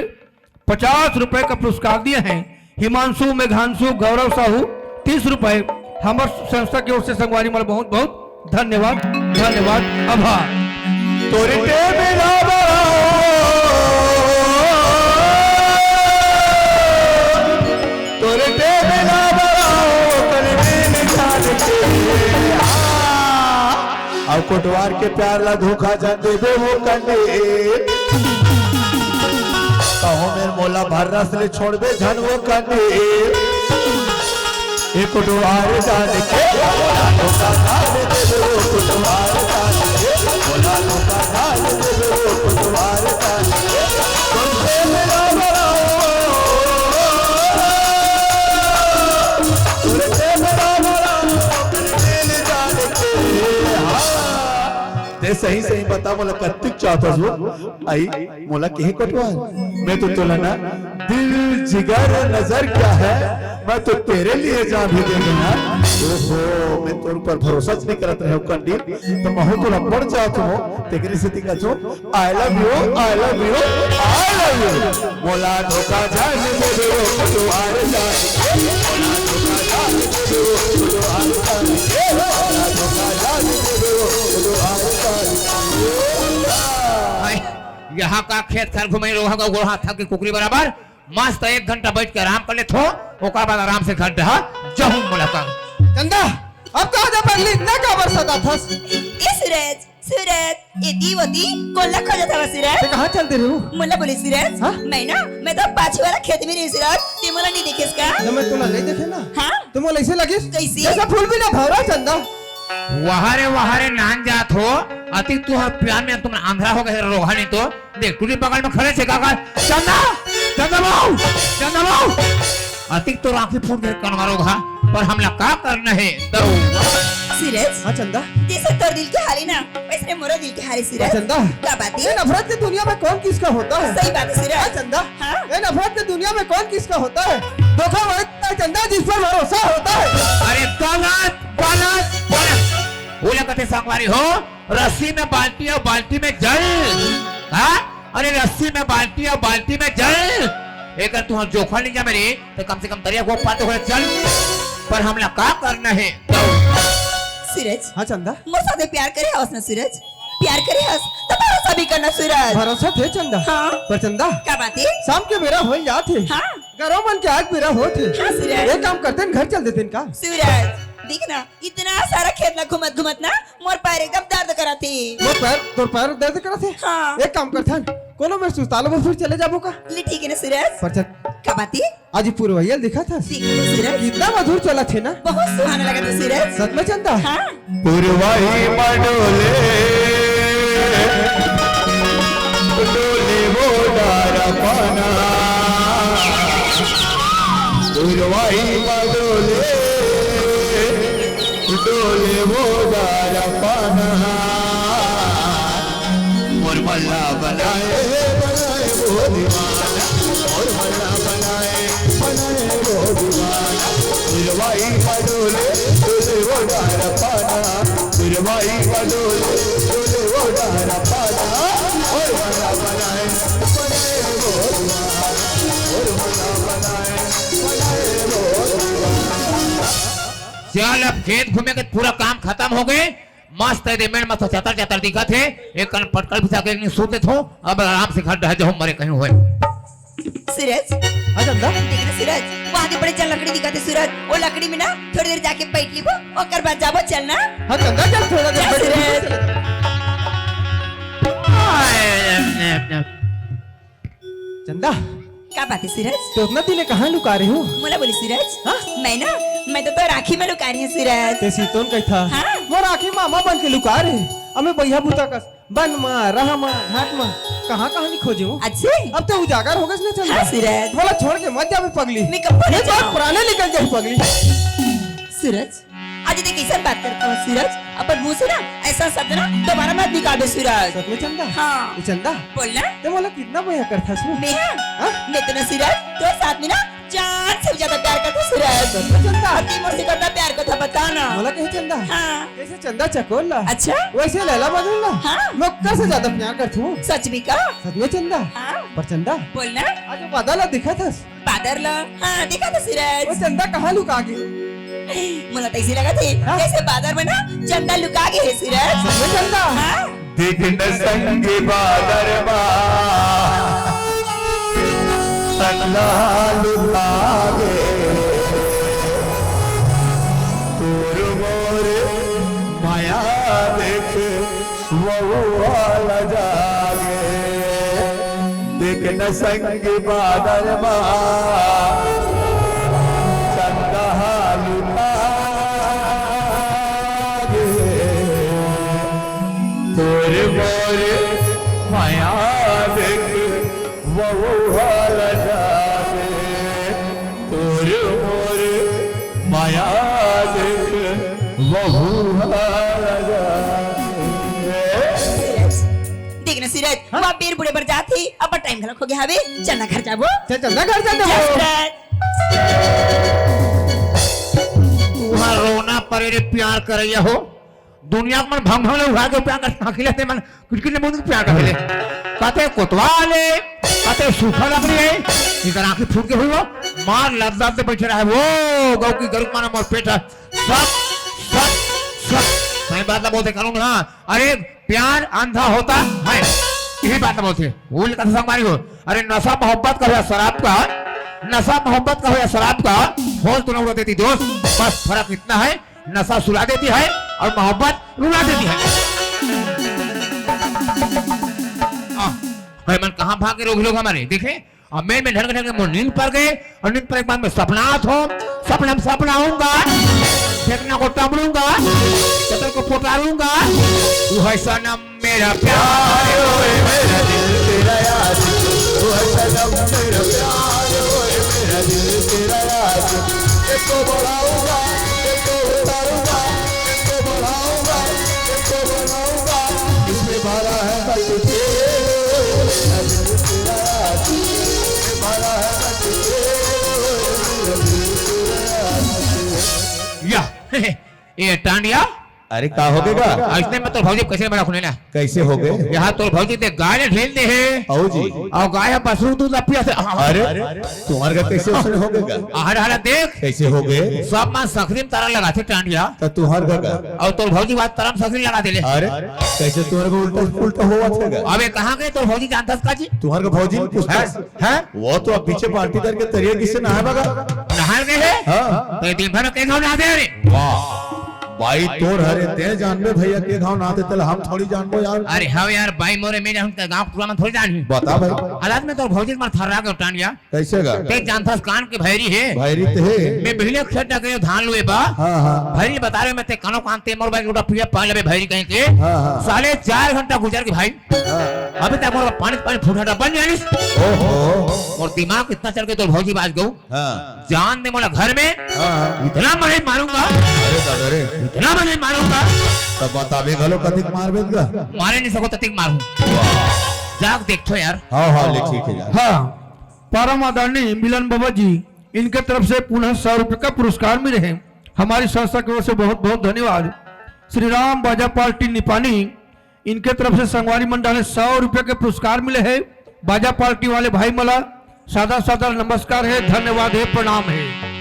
पचास रुपए का पुरस्कार दिए हैं हिमांशु, मेघांशु, गौरव साहू, तीस रुपए। हमार संस्था की ओर से संगवारी मन बहुत बहुत धन्यवाद, धन्यवाद, आभार। तोरे टेम ना बराओ, तोरे टेम ना बराओ, तोरे टेम जान के। हाँ। अउ कोटवार के प्यार ला धोखा जान देबे वो कंडे। कहो मेर मोला भर रस ले छोड़बे झन वो कंडे। ए कोटवार जान के मोला धोखा जान देबे वो कोटवार जान के, मोला धोखा जान देबे वो कोटवार जान के। तुमसे मिला बड़ा तुमसे मिला बड़ा तेरे दिल जान के। हाँ। ते सही सही बता, मोला कत्तिक चाहत हस वो? आई, मोला केहे कोटवार। मैं तो तोला ना दिल जिगर नजर क्या है, मैं तो तेरे लिए जान भी दे दूंगा। ओहो, मैं तोर ऊपर भरोसा नहीं करत रहे कंडी, तो महू तोला पड़ जात हो, तेकरे से दिखा जो I love you, I love you, I love you। मोला धोखा जान दे दो, कोटवार जान। मोला धोखा जान दे दो, कोटवार जान। मोला धोखा जान दे दो, कोटवार जान। आय, यहाँ का खेत खार घुमाई रोहा का गोड़ हाथ थक के कुकरी बराबर। मस्त एक घंटा बैठ के आराम कर लेथो, ओकर बाद आराम से घर डहा जाहूं मुलाकात। चंदा, अब कहा जा पगली, इतना काबर सताथस? ए सूरज, सूरज, एती ओती कोन ला खोजत हवस सूरज? ते कहाँ चल दे रहे हो? मोला बोले सूरज, हाँ? मैं ना, मैं तो पाछू वाला खेत में रही सूरज, ते मोला नहीं देखेस का? जब मैं तोला नहीं देखे ना, हाँ? तो मोला ऐसे लगिस, कैसे? जैसा फूल भी ना भौरा चंदा। वाह रे, वाह रे, नान जात हो, अति तू हर प्यार में तुम आंधरा हो गए रोहा नहीं तो। देख, टूरी बगल में खड़े छे काका, चंदा, चंदा बाबू, चंदा बाबू। अतिक तो राखी फूट गए कनवारो घा, पर हमला का करना है? दऊ। सूरज। हाँ चंदा। जैसे तोर दिल के हाल है ना, वैसे मोरो दिल के हाल है सूरज। हाँ चंदा। का बात है? ये नफरत की दुनिया में कौन किसका होता है? सही बात है सूरज। हाँ चंदा। हाँ। ये नफरत की दुनिया में कौन किसका होता है? धोखा वही देता है चंदा जिस पर भरोसा होता है। अरे गलत, गलत, गलत। बोला कथे संगवारी हो, रस्सी में बाल्टी अउ बाल्टी में जल। हाँ? अरे रस्सी में बाल्टी अउ बाल्टी में जल। एकर तुहर जोखा नहीं जामे रे, तो कम से कम दरिया को पार तो होए चल। पर हमला का करना है? सूरज। हाँ चंदा। मोर साथे प्यार करे हवस ना सूरज? प्यार करे हस तो भरोसा भी करना सूरज। भरोसा थे चंदा। हाँ। पर चंदा। का बात है? शाम के बेरा हो जात है। हाँ। गरव मन के आग बेरा होत है। हाँ सूरज। एक काम करते हैं, घर चल देते हैं का? सूरज, देख ना, इतना सारा खेत ला घूमत घूमत ना मोर पैर एकदम दर्द करत हे। मोर पैर, तोर पैर दर्द करत हे? हाँ। एक काम करथन, चलो, मैं सुस्ता लो, मैं फिर चले जाबो का? ले, ठीक है ना सूरज? पर चल, का बात है? आज पुरवैया ल दिखत हस? ठीक है सूरज। कितना मधुर चलत हे ना? बहुत सुहाना लगत हे सूरज। सच में चंदा? हाँ। पुरवाई मा डोले, डोले वो डारा पाना। पुरवाई मा डोले, डोले वो डारा पाना। मोर मल्ला बनाए, बनाए वो दीवाना। मोर मल्ला बनाए, बनाए वो दीवाना। पुरवाई मा डोले, डोले वो डारा पाना। पुरवाई मा डोले, डोले वो डारा पाना। मोर मल्ला बनाए, बनाए वो दीवाना। मोर मल्ला बनाए, बनाए वो दीवाना। चल, अब खेत घूमे के पूरा काम खत्म हो गए। मस्त हे दे मेड़, मस्त चतर चतर दिखत हे। एक कन पटकल बिछा के एक सूत लेथों, अब आराम से घर डह जाहूं, मरे कहीं होए। सूरज। हाँ चंदा। देख ना सूरज, वहाँ के बड़े जन लकड़ी दिखत हे सूरज, वो लकड़ी में ना थोड़ी देर जाके बैठ लीबो, ओकर बाद जाबो, चल ना। हाँ चंदा, चल थोड़ा देर चल बैठ लीबो। सूरज। चंदा। का बात हे सूरज? तो उतना दिन ले कहाँ लुका रहे हो? मोला बोली सूरज। हाँ? मैं ना, मैं तो तोर आँखी में लुका रहे हूँ सूरज। ते सीतोन कही था। हाँ? मोर आँखी मामा बन के लुका रहे। अमे बइहा बुता कस बन मा, रहा मा, घाट मा, कहाँ कहाँ नहीं खोजे हूँ। अच्छे? अब तो उजागर हो गए ना चंदा। हाँ सूरज। मोला छोड़ के मत जाबे पगली। मैं कब नहीं तो जाऊँ? प्राणे निकल जाए पगली। सूरज, आज ये कइसन बात करत हस सूरज? अपन मुंह से ना ऐसा शब्द ना दोबारा मत निकालबे सूरज। सच में चंदा? हाँ। ए चंदा? बोल ना। ते मोला कितना मया करथस वो? मैं हाँ? हाँ? मैं तो ना सूरज तोर साथ में ना जान से भी ज्यादा प्यार करथों सूरज। सच में चंदा? अति मोर से कितना प्यार करथस बता ना। मोला कहे चंदा? हाँ। जैसे चंदा चकोर ला। अच्छा? वैसे लैला मजनू ला। हाँ। मैं ओकर से ज्यादा प्यार करथों। सच में का? सच में चंदा? हाँ। पर चंदा? बोल ना। आज वो बादल ला दिखत हस? बादर ला? हाँ, दिखत हे सूरज। वो चंदा कहाँ लुका गे? मोला तो ऐसे लगत हे, हाँ? जैसे बादर में ना चंदा लुका गे हे सूरज। सच में चंदा? हाँ? देख न संग बादर मा चंदा लुका गे। तोर मोर मया देख वहू वाला जागे। देख न संग बादर मा चंदा लुका गे। तोर मोर मया देख वहू वाला जागे। तोर मोर मया देख वहू वाला जागे। देख ना सूरज, हाँ? वहाँ बेर बूड़े बर जात हे, अब टाइम घलो हो गे हवे, चल ना घर जाबो। चल, चल ना घर जाबो। चल सूरज। तुहार रोना परे रे प्यार करइया हो। दुनिया के मन भंग भंग ले उठा के प्यार करथे, अकेले ते मन कुछ कुछ ले मुंह प्यार कर ले। कते कोतवाल हे, कते सूखा लकड़ी हे, इकर आँखी फूट के हुई वो, मार लद लद के बैठे रहे वो, गौ की गरुड़ माना मोर पेट हे। सब, सब, सब, सही बात ला बोलथे कानून, हाँ। अरे, प्यार अंधा होता है, यही बात ला बोलथे। वो लेकर संगवारी हो, अरे, नशा मोहब्बत का हो या शराब का, नशा मोहब्बत का हो या शराब का, होश दोनों उड़ा देती दोस्त, बस फर्क इतना है, नशा सुला देती है और मोहब्बत रुला देती है। आह, अरे मन कहाँ भाग के रोक लोग हमारे, देखे? अब मैं, मैं ढंग ढंग के मोर नींद पर गए और नींद पर एक बार मैं सपना आत हो, सपना में सपना आऊंगा, फेंकना को टमरूंगा, चतर को पोटारूंगा। तू है सनम मेरा प्यार, ओए मेरा दिल तेरा यार, तू है सनम मेरा प्यार, ओए मेरा दिल तेरा यार। इसको बढ़ाऊंगा, इसको उतारूंगा, इसको बढ़ाऊंगा, इसको बढ़ाऊंगा। इसमें भरा है बस तेरे, ओए मेरा दिल तेरा यार। इसमें भरा है बस तेरे, ओए मेरा दिल तेरा यार। या, ये टांडिया। अरे, का हो गे गा? अइसने में तोर भौजी कइसे बड़ा खुले ना? कइसे हो गे? यहाँ तोर भौजी ते गाय ल ढील दे हे। अउ जी। अउ गाय ह बसरू दूध ल पिया से। अरे, तुम्हार घर कइसे उसने हो गे गा? आहर, आहर देख। कइसे हो गे? सब मन सकरी म तारा लगाथे टांडिया। त तुम्हार घर का? अउ तोर भौजी बात तरम सकरी लगा दे ले। अरे, कइसे तुम्हार घर उल्टा, उल्टा होवत हे गा? अबे कहाँ गे तोर भौजी जानथस का जी? तुम्हार घर भौजी पूछथस? हैं? हैं? वो तो अब पीछे बाल्टी धर के तरिया किसे नहाए बगा? नहाए गे हे? हाँ। त दिन भर में कई घाव नहा दे रे? वाह। बाई तोर हरे, तें जानबे भइया के घांव नाते तेला हम थोड़ी जानबो यार। अरे हव यार, बाई मोरे, मैं जानहूं त गांव टूरा मन थोड़ी जानही। बता भाई। अलाद में तोर भौजी के मन थर्रा के टांडिया। कइसे गा? तें जानथस कान के भैरी हे। भैरी ते हे। मैं बिहने खेत डहर गेंव धान लुए बर। हां, हां। भैरी बता रहे मैं ते कानो कान ते मोर बाई के लोटा पिया पान लेबे भैरी कहिके। हां, हां। साले चार घंटा गुजर गे भाई। हां। अभी तक मोर पानी, पानी फूटा डब्बा नइ आनिस। ओहो। मोर दिमाग इतना चढ़ गे तोर भौजी बाज गऊ। हां। जान दे मोला घर में, हां, हां। इतना मड़ई मारूंगा, अरे दादा रे। इतना मड़ई मारूंगा। तब बताबे घलो कतिक मारबे गा? मारे नइ सकों, ततिक मारहूं। वाह। जाके देखथों यार। हां, हां, ले ठीक हे यार। हां, परम आदरणीय मिलन बाबा जी, इनके तरफ से पुनः सौ रुपये का पुरस्कार मिले हैं। हमारी संस्था की ओर से बहुत बहुत धन्यवाद। श्री राम बाजा पार्टी निपानी, इनके तरफ से संगवारी मन डाले सौ रुपये के पुरस्कार मिले हे। बाजा पार्टी वाले भाई मन ला सादर सादर नमस्कार हे, धन्यवाद हे, प्रणाम हे।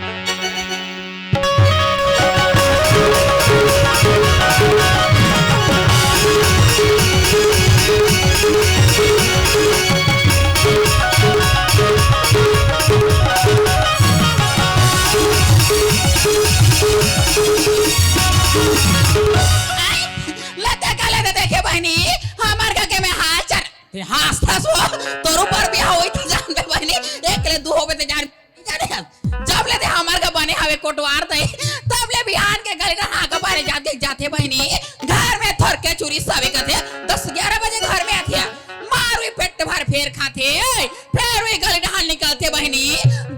ले ते का ले ते देखे बहिनी, हमर घर के मैं हाल चाल। ते हांसथस वो, तोर ऊपर बिहाव होही त जानबे बहिनी, एक ले दू होबे ते जान, जाने हस। जब ले ते हमर घर बने हवे कोटवार दई, तब ले बिहान के गली डहर हांका पारे जाथे, जाथे बहिनी, घर में थोरके चुरी सवे कथे, दस ग्यारह बजे घर में आथे, मार उही पेट भर फेर खाथे, फेर उही गली डहर निकलथे बहिनी,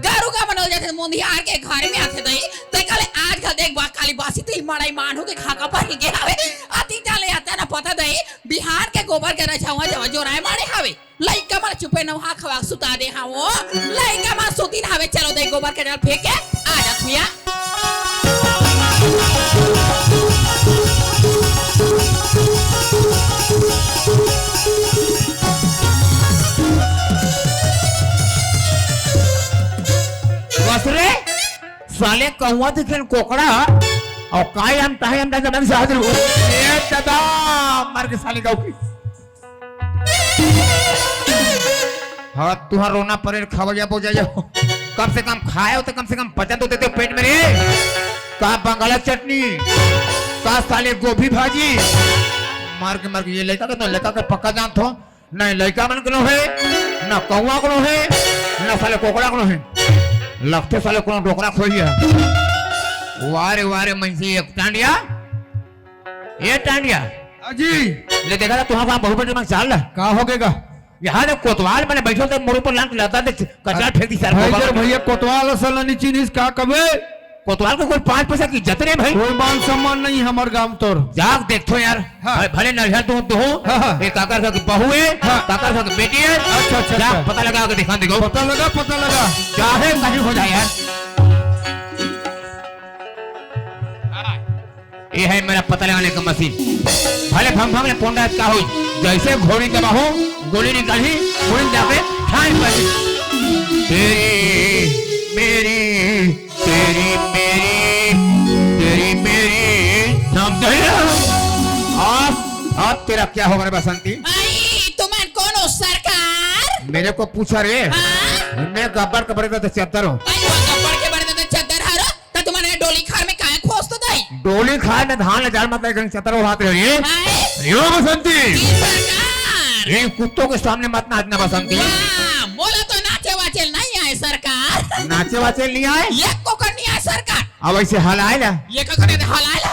गरू गा मन हो जाथे, मुंधियार के घर में आथे दई, ते काले आज घल देख बा, काली बासी तेल मड़ई मानहूं के हांका पारे गे हवे, अतिक जाले आता ना पता दई, बिहान के गोबर के रझउहा जवा जोराय मारे हवे। लइका मन चुपे नउहा खवा सुता दे हवं। लइका मन सुतिन हवे, चलो दे गोबर के डल फेंक के आ जात हुया। बस रे, साले कौवा दिखेन कोकड़ा, अउ काई हम ताहे हम दादा मन साथ रहू। ए दादा, मर के साले गऊ। हां, तुंहर रोना परे खवइया बोजा जाओ। कम से कम खाए हो तो कम से कम पचन तो देते हो पेट में रे। का बंगाला चटनी, का साले गोभी भाजी। मार के, मार के ये लइका के तो लइका के पक्का जानथों। नहीं लइका मन के नोहे, ना कौवा के नोहे, ना साले कोकड़ा के नोहे। लगथे साले कोनो डोकरा खोइया। वाह रे, वाह रे, मइनसे एक टांडिया। ए टांडिया। हां जी। ले देखा था, तुंहर गांव बहुत बड़े में चाल रहा। का होगे गा? इहां ले कोतवाल मन बइठे थे, मोर ऊपर लान के लता दे, कचरा फेंक दिस सार भाई गोबर जर में। भइया, कोतवाल असन नी चिन्हिस का कबे? कोतवाल के कोई पांच पैसा के इज्जत नहीं भाई। कोई मान सम्मान नहीं हमर गांव तोर। जाके देखथों यार। हां। भाई, भले नरिया तू, तू हो। हां, हां। ए काकर सा के बहू हे, हां। काकर सा के बेटी हे। अच्छा, अच्छा, जाके अच्छा। पता लगा के दिखा दे गो। पता लगा, पता लगा। चाहे कहीं हो जाए यार। ये है मेरा पता लगाने का मशीन। भले भंग भंग ले पोंडा का हो, जैसे घोड़ी दबाओ, गोली निकाली, गोली जाके ठाई पर। तेरी मेरी, तेरी मेरी, तेरी मेरी, समझ गया? अब, अब तेरा क्या होगा रे बसंती? आई, तुमन कौन हो सरकार? मेरे को पूछा रे। हाँ? मैं गब्बर के बड़े दादा चद्दर हूँ। आई, वो गब्बर के बड़े दादा चद्दर हरो? त तुमन डोली खार में काय खोजथो दई? डोली खार में धान ले जाए मत कहीं चतरो हाथ रहिए। हाय। यो बसंती। जी सरकार। ये कुत्तों के सामने मत नाचना बसंती। वाह, मोला तो नाचे वाचे नहीं आए सरकार। नाचे वाचे नहीं आए? ये कोकर नहीं आए सरकार। अब ऐसे हलाए ला। ये कोकर नहीं हलाए ला।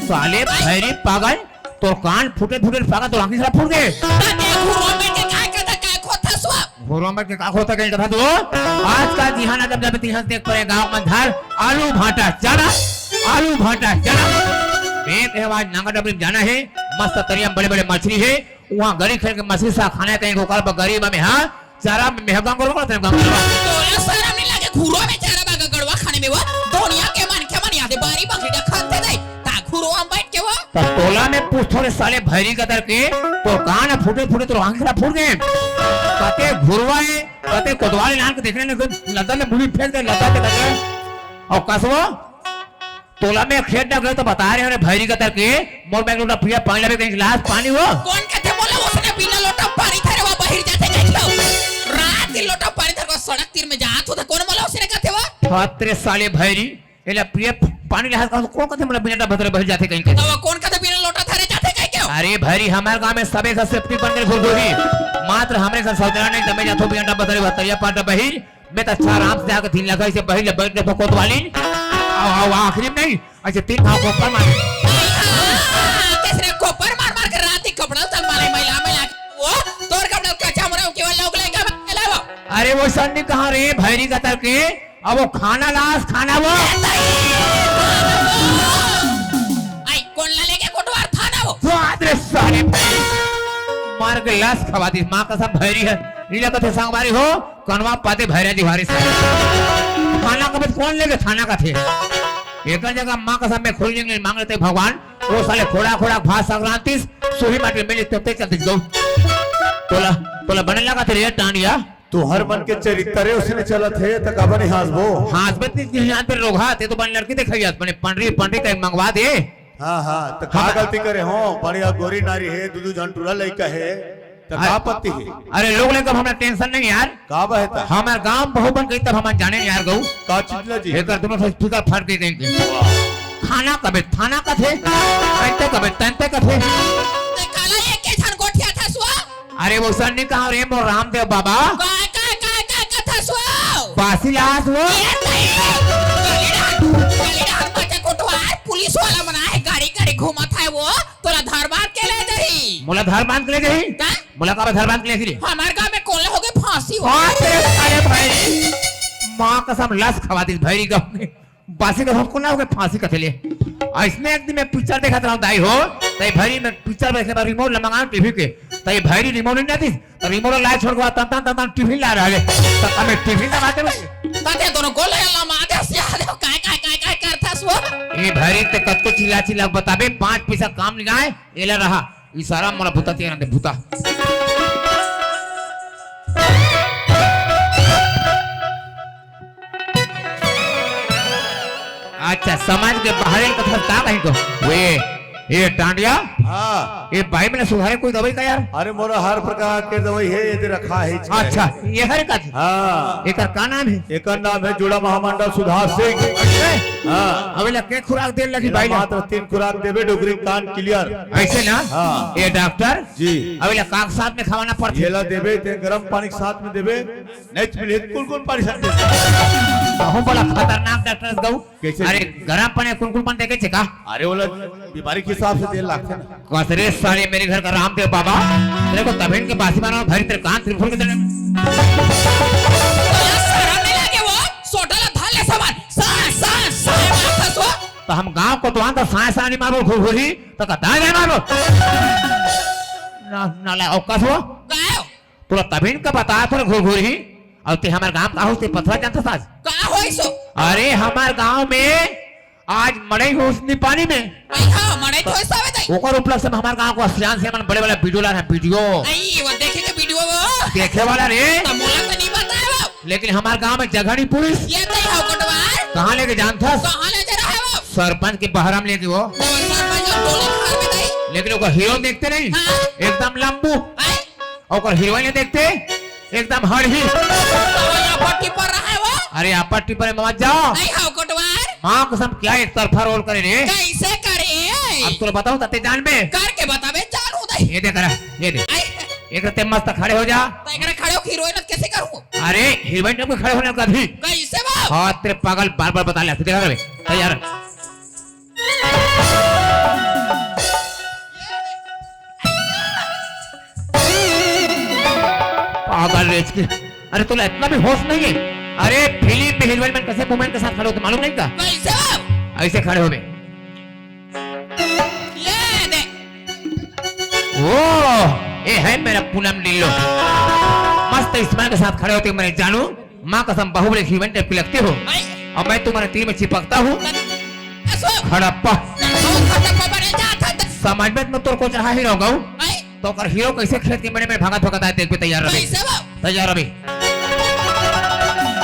साले भैरी पागल। तोर कान फूटे फूटे पागल, तोर आंखी साला फूट गए। त ते घुरवा में के काय करता, काय खोदथस वो? घुरवा में के का खोदथस कहीं कथा तो? आज का जिहान जब जब तिहान देख पड़े गांव में धार, आलू भाटा चना, आलू भाटा चना। मैं कहे आज नांगा डबरी में जाना है, मस्त तरिया में बड़े बड़े मछली है, वहाँ गरी खेल के मछली सा खाने कहीं गोपाल पर गरीब में हाँ, चारा में मेहगाम करो, करते हैं गाँव में। तोला शरम नहीं लगे, घुरवा में चारा बागा गड़वा खाने में वो, दुनिया के मन के मन यादे बारी बकरी का खाते दे, ता घुरवा में बैठ के वो। तो तोला में पूछथो रे साले भैरी कतर के, तो कान फूटे फूटे तो आंखें फूट गए। कते घुरवा है, कते कोतवाल नान के देखने ने लता में मुड़ी फेंक दे, लता के लगे। और कसवा, तोला में खेत डहर गए तो बता रहे हो रे भैरी कतर के, मोर बैग लोटा पिया पानी लेबे कहीं गिलास पानी हो। कौन कहते मोला उसने बिना लोटा पानी धरे वो बहिर जाते कहीं क्यों? रात दिन लोटा पानी धर को सड़क तीर में जात हो तो कौन मोला उसने कहते वो? हाथ तेरे साले भैरी, एला पिए पानी ला हाथ कहाँ से, कोन कथे मोला बिना डब्बा धरे बहिर जाथे कहिके? त वो कोन कथे बिना लोटा धरे जाथे कहिके? अरे भैरी, हमर गांव में सबे घर सेफ्टी बन के घुरघुरी, मात्र हमरे घर शौचालय नहीं, तमे जाथो बिना डब्बा धरे बहिर, तरिया पार बहिर। मैं तो अच्छा आराम से जाके तीन लाख ऐसे बहिर ले बैठ के कोतवाली। आओ, आओ, आखिरी में नहीं, ऐसे तीन घाव कोपर मारे। हाँ, किसने कोपर मार मार के रात ही कपड़ा उतार मारे, मैला मैला। वो तोर कपड़ा कच्चा मुड़ा केवल लोग लेके लावा। अरे वो सन्नी कहाँ रे, भैरी कतर के? अब वो खाना लास, खाना वो। आई, कोन ला लेगे कोटवार थाना वो? बात रे साले भाई। मार के लास खवा दिस, माँ कसम भैरी हे। नीला कथे संगवारी हो, कनवा पाते भैरा जी भारी साले। थाना कबे कोन लेगे थाना कथे? एकर जगह माँ कसम मैं खोल लेंगे, मांग लेते भगवान। वो साले खोड़ा खोड़ा भात संक्रांति, सुही माटी मिली तो ते चलते गो। तोला, तोला बने लगा थे रे टांडिया। तुहर मन के चरित्तरे उसने चलत हे, त काबर नहीं हाँसबो? हाँसबे त नहीं, यहाँ पे रोगहा, ते तो बन लड़की देखाई जात, बने पंडरी, पंडरी कहीं मंगवा दे। हाँ, हाँ, त का हाँ। गलती करे हो? बढ़िया गोरी नारी हे, दू दू झन टूरा लइका हे, त का अरे, आपत्ति हे? अरे लोग लइका हमरा टेंशन नहीं यार। का बहे त? हमार गांव बहु बन गई तब हम जाने यार गऊ। का चीज ला जी? एकर दोनों से फिकर फट गई कहीं के। वाह। खाना कबे थाना कथे, तंते कबे तंते कथे। ते काला एक के झन गोठिया था सुआ? अरे वो सर नहीं कहा रे मोर रामदेव बाबा। काय, काय, काय, काय कथा सुआ? बासी लास वो। ये नहीं। गलीडार, गलीडार मचे कोटवार, पुलिस वाला मना है, गाड़ी, गाड़ी घूमत है वो, तोला धर बांध के ले जाही। मोला धर बांध के ले जाही? का? मोला काबर धर बांध के ले जाही? हमार गांव में कोला हो गए फांसी हो। हाँ, तेरे साले भाई। माँ कसम लस खवा दिस भैरी गांव में। बासी का हमको ना हो गए फांसी का चले। अइसने एक दिन मैं पिक्चर देखत रहूं दाई हो, तई भैरी में पिक्चर देखे बर रिमोट ला मंगान टीवी के, तई भैरी रिमोट नहीं आतिस, त रिमोट ला छोड़ के तन तन तन तन टीवी ला रहे, त हमें टीवी ना बाटे में। ताते दोनों गोल है ला मार दे सिया दे काय काय काय काय करथस वो। ए भैरी ते कतको चिल्ला चिल्ला बताबे, पांच पैसा काम नहीं आए, एला रहा। इशारा मोला भूता तेरा दे भूता। अच्छा, समाज के बाहर का था, का कहीं को? वे, ये टांडिया? हाँ। ये बाई मैंने सुधारे कोई दवाई का यार? अरे मोरा हर प्रकार के दवाई है, ये दे रखा है इसमें। अच्छा, ये हर का? हाँ। एकर का नाम है? एकर नाम है जुड़ा महामंडल सुधार सिंह। अच्छा। हाँ। अबे ला के खुराक देर लगी एला बाई ला? मात्र तीन खुराक देबे, डुगरी कान क्लियर। ऐसे ना? हाँ। ये डॉक्टर? जी। अबे ला काक साथ में खवाना पड़थे? ये ला देबे, ते गरम पानी के साथ में देबे, नहीं तो मिले कुल कुल पानी साथ देबे। बहुत बड़ा खतरनाक डॉक्टर गऊ। कैसे? अरे, गरम पानी कुल कुल पानी देखे छे का? अरे, वो ला बीमारी के हिसाब से देर लागथे ना। कसरे साले मेरे घर का रामदेव बाबा, तेरे को तबेन के बासी मारा भरी तेरे कान त्रिफल के तेरे। तोला शरम नहीं लागे वो? सोटा ला धर ले सामान। सा, सा, सा, मार फंसो। त हम गांव कोतवाल त साय साय नहीं मारबो, घुरघुरी, त का दाय नहीं मारबो। ना, ना ला, औकात हो? गायो। तोला तबेन का बता, तोला घुरघुरी। अउ ते हमर गांव का होइस ते पथरा जानथस आज? का होइस ओ? अरे, हमर गांव में आज मड़ई होइस निपानी में। अई हाँ, मड़ई तो होइस हवे तई। ओकर उपलक्ष्य में हमर गांव को सियान से मन बड़े वाला वीडियो ला रहे हैं, वीडियो। अई, वो देखे के वीडियो वो? देखे वाला रे। त मोला तो नहीं बताए वो। लेकिन हमर गांव में जगह नहीं पुलिस। ये तई हो कोटवार। कहाँ लेके जानथस? कहाँ ले जा रहा है वो? सरपंच के बहरा में लेके वो। वो सरपंच और टोला खार में तई। लेकिन ओकर हीरो देखते नहीं? हाँ। एकदम लंबू। अई। ओकर हीरोइन देखते एकदम हड़ही। तो वो यहाँ पट्टी पर रहा है वो? अरे, यहाँ पट्टी पर मत जाओ। नहीं हो कोटवार। माँ कसम क्या एक तरफा रोल करे रे। कैसे करे? अब तोला बताऊं तते जानबे। करके बताबे, जानू दे। ये देख रहा, ये देख। आई। एक ते मस्त खड़े हो जा। तो एकरा खड़े हो हीरोइन कैसे करूँ? अरे, हीरोइन को खड़े होने का भी। कैसे वो? हाँ, तेरे पागल बार बार बता ले, तू देखा कर बे। तैयार। पागल रेच के। अरे, तोला इतना भी होश नहीं है। अरे, फिल्म में हीरोइन मन कैसे वुमेन के साथ खड़े होते, मालूम नहीं का? कैसे हो? ऐसे खड़े होबे। ये दे। ओ, ये है मेरा पूनम ढिल्लो। मस्त स्माइल के साथ खड़े होते, मैं जानू। माँ कसम, बाहुबली हीरोइन टाइप की लगती हो। भाई। और मैं तुम्हारे दिल में चिपकता हूँ। असो। खड़प्पा। और खड़प्पा बने जाता था। समझ में तो तोर को चढ़ा ही रहूंगा हूँ। भाई। तो कर हीरो कैसे खेत के मेड़े में भागत भागत आए, देख भी तैयार रहे। कैसे वो? तैयार रहे।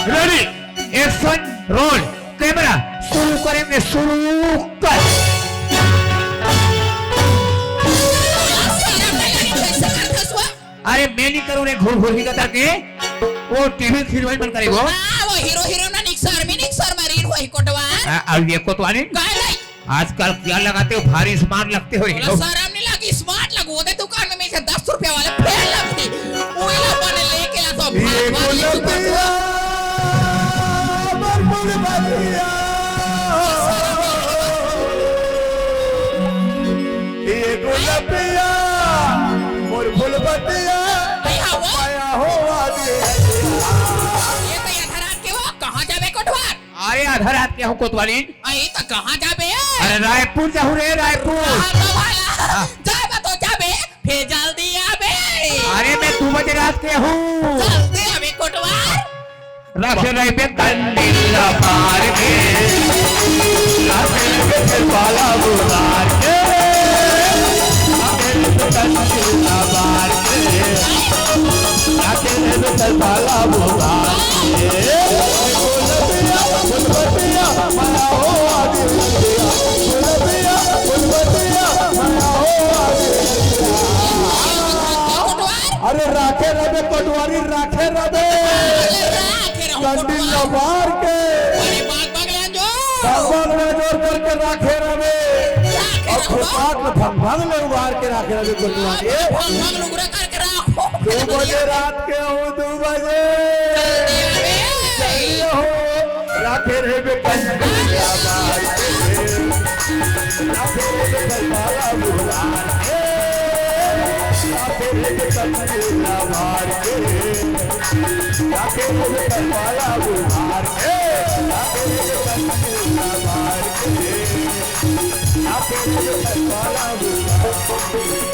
Ready, action, roll, camera, शुरू करेंगे, शुरू कर। सारा पहले कैसे करता सुआ? अरे मैं नहीं करूँ रे, घुर घुर ही कतर के। वो टीवी हीरोइन बन करे वो। हाँ, वो हीरो हीरोइन ना नहीं शर्मिनिंग शर्मा रीन होही कोटवार। आ, अउ ये कोटवारी? काय नहीं? आजकल क्या लगाते हो, भारी स्मार्ट लगते हो रे। बोला, शर्म नहीं लगी, स्मार्ट लगो। दे दुकान में मिलके दस रुपया वाले फेल लगती। ओइला बने लेके ला तो ये भाग, भाग, ये गुलपिया, मोर फुलबतिया। ये गुलपिया, मोर फुलबतिया। भैया वो? पाया हो आदि। ये तो आधा रात के हो, कहाँ जाबे कोटवार? अरे आधा रात के हो कोतवाली। अरे तो कहाँ जाबे? अरे रायपुर जाहू रे, रायपुर। हाँ, तो वाला। जाबे तो जाबे, फिर जल्दी आबे। अरे मैं दू बजे रात के हूँ। जल्दी आबे कोटवार। राखे रहिबे कंडील ला बार के, राखे रहिबे तेल पाला बुलार के, राखे रहिबे कंडील ला बार के, राखे रहिबे तेल पाला बुलार के। गुलबिया, गुलबतिया, माया हो आदि रतिया। गुलबिया, गुलबतिया, माया हो आदि रतिया। अरे राखे रहिबे कोटवारी, राखे रहिबे। अरे राखे रहिबे कंडील कोटवारी। ला बार के। अरे बाग बाग ले जो। बाग बाग ले जोर करके राखे रहिबे। राखे रहिबे। अउ फुटपाथ में भंग भंग ले उबार के राखे रहिबे कोटवारी। भंग भंग लुगरा करके राखो। दू बजे रात के हो, दू बजे। जल्दी आबे। जल्दी हो। राखे रहिबे कंडील ला बार के। राखे रहिबे तेल पाला बुलार के। राखे रहिबे कंडील ला बार के। राखे रहिबे तेल पाला बुलार के। राखे रहिबे कंडील ला बार के। राखे रहिबे तेल पाला बुलार के।